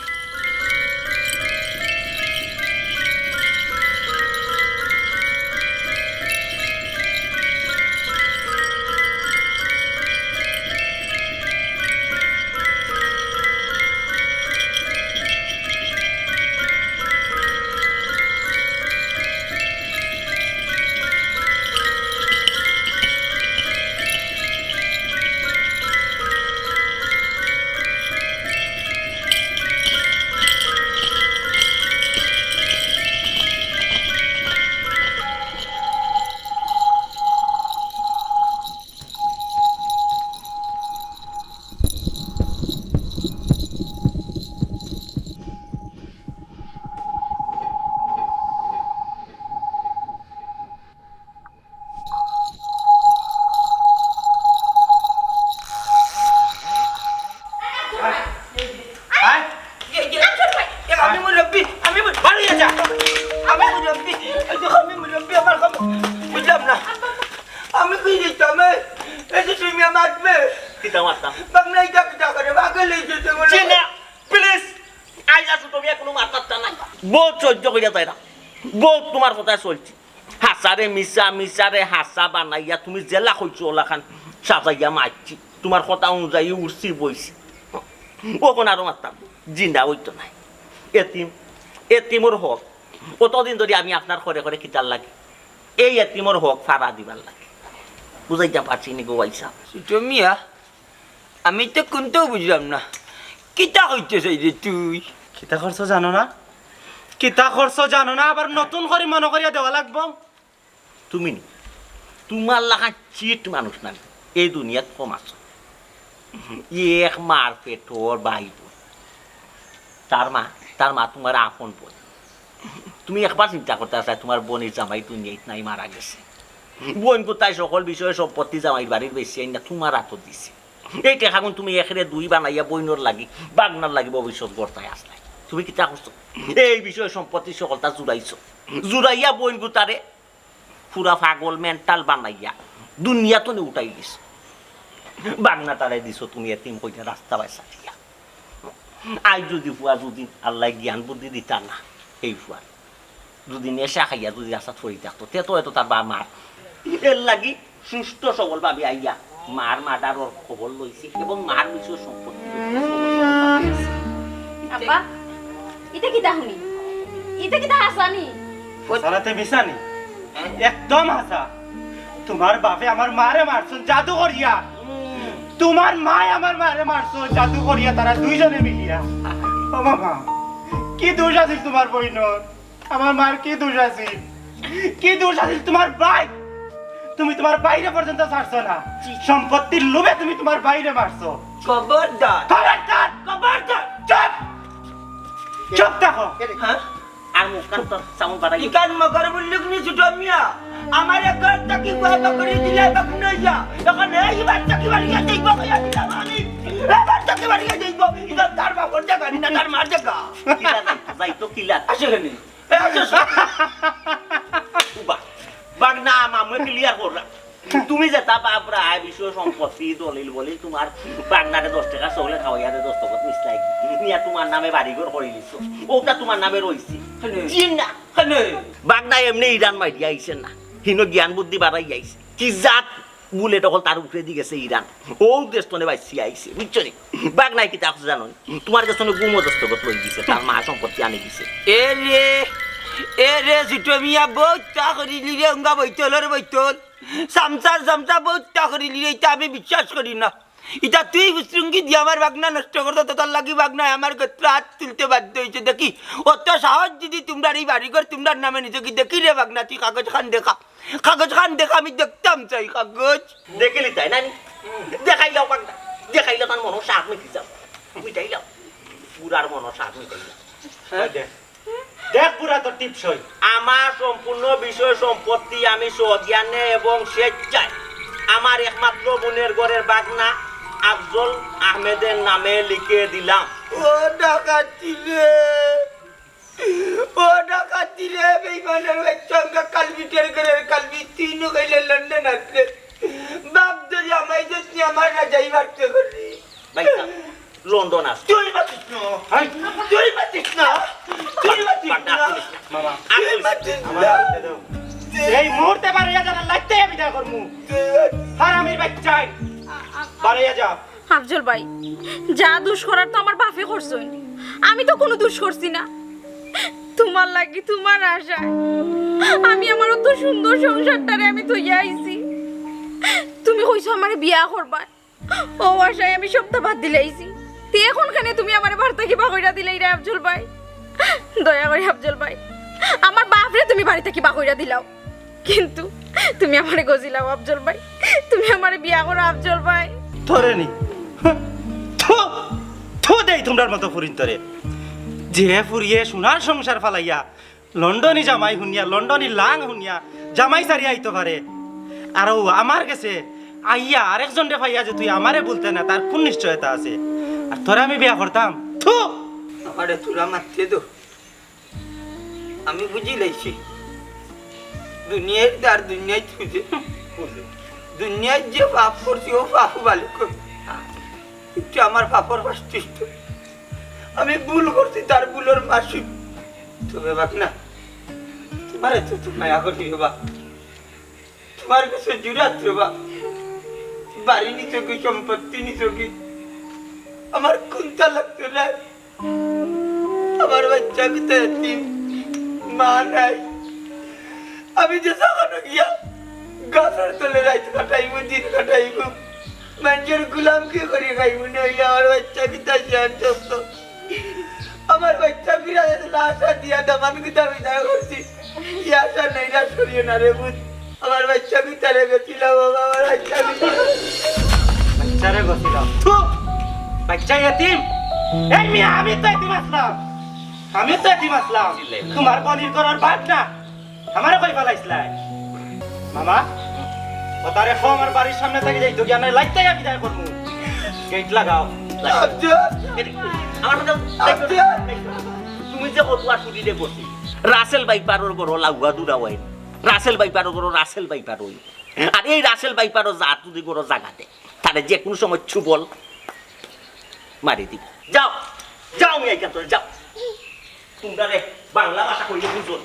এই যে তুমি মারবে। কিতা মারতাম? বাংলায় যা যা করে পাগল হয়ে যেতে বলে। জি না, প্লিজ। আইজ আর তুমি কোনো মারতাম না। বহুত সহ্য করিয়া তাইরা। বহুত তোমার কথায় চলছি। হাছারে মিছা, মিছারে হাছা বানাইয়া তুমি যেলা কইছো ওলাখান সাজাইয়া মারছি। তোমার কথা অনুযায়ী উঠছি বইছি। অখন আরো মারতাম। জিন্দা অইতো নায়। এতিম, এতিমর হক। অতদিন ধরি আমি আপনার ঘরে ঘরে কিতার লাগি? এই এতিমর হক ফাড়া দিবার লাগি। বুঝাইতাম পারছি নি গো ভাইসাব? ছোট মিয়া, আমি তো কুন্তাউ বুঝলাম না। কিতা কইতে চাইরে তুই? কিতা করছো জানো না? কিতা করছো জানো না? আবার নতুন করি মনো করিয়া দেওয়া লাগবো? তুমি নি, তোমার লাখান চিট মানুষ না এই দুনিয়াত কম আছো। এক মার পেটর ভাই বোন, তার মা, তার মা তোমার আপন বোন। তুমি একবার চিন্তা করতে আসলে তোমার বোনের জামাই দুনিয়াত নাই, মারা গেছে। বোন কোথায় সকল বিষয়ে সম্পত্তি জামাইর বাড়ির বেশি আইন না তোমার আতো দিছে। এই টেকাগুন তুমি একরে দুই বানাইয়া বইনর লাগি, বাগনার লাগি ভবিষ্যৎ গড়তায় আসলে। তুমি কিতা করছো? এই বিষয়ে সম্পত্তি সকলতা জুড়াইছো, জুড়াইয়া বইন গুতারে পুরা পাগল মেন্টাল বানাইয়া দুনিয়া তনে উঠাই দিছো। বাগনা তারে দিছো তুমি এতিম কইরা রাস্তা বায় ছাড়িয়া। আই যদি ফুয়া যদি আল্লাহ জ্ঞান বুদ্ধি দিতা না, এই ফুয়া যদি নেশা খাইয়া যদি রাস্তাত পড়ি থাকতো, তে তো হয়তো তার বাপ মার এর লাগি সুস্থ সবল ভাবে আইয়া মার মার্ডারর খবর লইছে এবং মার বিষয় সম্পত্তি। আব্বা, ইটা কিতা হুনি? ইটা কিতা হাছানি? হাছানাতে মিছানি? একদম হাছা। তোমার বাপে আমার মারে মারছন জাদু করিয়া। তোমার মায় আমার মারে মারছন জাদু করিয়া, তারা দুইজনে মিলিয়া। ও মামা, কি দোষ আছিল তোমার বইনর? আমার মার কি দোষ আছিল? কি দোষ আছিল তোমার ভাই? তুমি তোমার ভাইরে পর্যন্ত ছাড়ছো না। সম্পত্তির লোভে তুমি তোমার ভাইরে মারছো। খবরদার। খবরদার। খবরদার। চুপ। চুপ থাকো। হ্যাঁ? আর মুখখান তো সাউন্ড বাড়াই। ইখান মগর বুল্লুক নি ছোট মিয়া। আমার এক ঘর থাকি গয় বকরি দিলে বকনইয়া। এখন এই বাচ্চা কি বাড়ি গিয়া দেখবো, কইয়া দিলাম আমি। এই বাচ্চা কি বাড়ি গিয়া দেখবো। ইখান তার বাপর জাগা নি না, তার মার জাগা। কিলা যাই, যাই তো কিলা। আসে কেনে? এ, আসে, আসে। উবা, বাগনা, মামু ক্লিয়ার করলাম। তুমি যেটা বাপরা আয় বিষয় সম্পত্তি দলিল বলিল তোমার বাগনারে দশ টেকা চকলেট খাওয়াইয়া দে দস্তখত মিশলাই। নিয়া তোমার নামে বাড়িঘর করি দিছো। ওটা তোমার নামে রইছে। কেনে? জি না। কেনে? বাগনা এমনে ইরান মারিয়া আইছে না। হিনো জ্ঞান বুদ্ধি বাড়াই আইছে। কি জাত বুলেট অকল তার উপরেদি গেছে ইরান। ও দেশ তনে বাইসি আইছে। বুঝছো নি? বাগনায় কিতা করছে জানো নি? তোমার গেছ তনে গুমো দস্তখত লই দিছে। তার মা সম্পত্তি আনি দিছে। এ রে, এ রে, ছোট মিয়া, বহুত তা করিলি রে, উঙ্গা বইতলর বইতল। সামসার সামসা বহুত তা করিলি রে, ইতা আমি বিশ্বাস করি না। ইতা তুই হুসরুঙ্গি দিয়া আমার বাগনা নষ্ট করতে, তোর লাগি বাগনায় আমার গোত্র হাত তুলতে বাধ্য হইছে। দেখি, অত সাহস যদি তোমরার এই বাড়িঘর তোমরার নামে নিছে কি? দেখি রে বাগনা, তুই কাগজ খান দেখা। কাগজ খান দেখা, আমি দেখতাম চাই কাগজ। দেখিলি তাই নানি? দেখাইলাও বাগনা, দেখাইলাও তার মনর সাধ মিটি যাও। মিটাইলাও। পুরার মনর সাধ মিটাইলাও। হ্যাঁ? দেখ বুড়া, তোর টিপসই। আমার সম্পূর্ণ বিষয় সম্পত্তি আমি স্বজ্ঞানে এবং স্বেচ্ছায় আমার একমাত্র বোনের ঘরের বাগনা আফজল আহমেদের নামে লিখে দিলাম। ও ডাকাতি রে, ও ডাকাতি রে, বেইমানের বাচ্চা, কালবি টের ঘরের কালবি, তুই নু গেলে লন্ডন আসলে। বাপ ধরি আমায় যদি আমার রাজাই বাড়তে করি। ভাই সাহেব, লন্ডন আস। তুই মাতিস না। হাই। তুই মাতিস না। তুই মাতিস না। মামা। তুই মাতিস আমার না। হাতে দাও। এই মুহূর্তে বারো হাজার লাগতে আমি দেখা করমু। হারামির বাচ্চাই। বারো হাজার। আফজল ভাই, যা দুষ করার তো আমার বাপে করছইন, আমি তো কোনো দুষ করছি না। তোমার লাগি, তোমার আশায় আমি আমার অত সুন্দর সংসারটারে আমি থইয়া আইছি। তুমি কইছো আমারে বিয়া করবা, ও আশায় আমি সবটা বাদ দিলাইছি। তে এখন কেনে তুমি আমারে বাড়ি থাকি বার কইরা দিলাইরে আফজল ভাই? দয়া করি আফজল ভাই, আমার বাপরে তুমি বাড়ি থাকি বার কইরা দিলাও, কিন্তু তুমি আমারে গজিলাও আফজল ভাই, তুমি আমারে বিয়া করো আফজল ভাই। তোরে নি? থু, থু দেই তোমরার মতো ফুরিন্তরে। যে ফুরিয়ে সোনার সংসার ফালাইয়া লন্ডনি জামাই হুনিয়া, লন্ডনি লাং হুনিয়া জামাই ছাড়িয়া আইতো পারে। আর ও আমার গেছে আইয়া আরেকজনরে পাইয়া যে তুই আমারে বলতে না, তার কোন নিশ্চয়তা আছে? আর তোরে আমি বিয়া করতাম? থু! আমারে তোরা মারতে দো। আমি বুঝি লাইছি। দুনিয়ার দার দুনিয়ায় তুই যে। দুনিয়াত যে পাপ করছি, ও পাপও ভালা করি। কিন্তু আমার পাপর প্রায়শ্চিত্ত, আমি ভুল করছি, তার ভুলর মাসুল। তবে বাবা না, তুমারে তো, তো মায়া করি রে বা, তুমার কাছে জুরাত রে বা। বাড়ি নিছো কি, সম্পত্তি নিছো কি, আমার কুন্তা লাগতো না। আমার বাইচ্চা কুন্তা এতিম, মা নাই। আমি যে যেখানো গিয়া গাছর তলে রাইত কাটাইমু, দিন কাটাইমু, মানষর গুলামকি করি খাইমু, না অইলে আমার বাইচ্চা কুন্তা শিয়ান চলতো। আমার বাইচ্চা ফিরা যেতে আশা দিয়া দামান কুন্তা বিদায় করছি। ই আশা নৈরাশ করিও না রে পুত। আমার বাইচ্চা কুন্তারে গেছিলাম বাবা, আমার বাইচ্চা কুন্তা। বাইচ্চারে গেছিলাম। থু! বাইচ্চা এতিম? এই মিয়া, আমি তো এতিম আছলাম। আমি তো এতিম আছলাম। তুমার বনির ঘরর ভাত না। আমারে কই ফালাইছলায়? মামা, ও তারে কও আমার বাড়ির সামনে থাকি যাইতো গিয়া, নাইলে লাত্তি দিয়া বিদায় করমু। গেট লাগাও। আব্দুল! আমার কথা আব্দুল! তুমি যে কত আর সুদি দে করছি। রাসেল ভাইপারর ঘরো লাউয়া দুরা অয়। রাসেল ভাইপারর ঘরো রাসেল ভাইপার অয়। আর এই রাসেল ভাইপারর জাত যদি ঘরো জাগা দে, তারে যে কুনু সময় ছুবল মারি দিব। যাও, যাও, আমি আইতাম তোরে, যাও। তুমরারে বাংলা ভাষা কইলে বুঝো।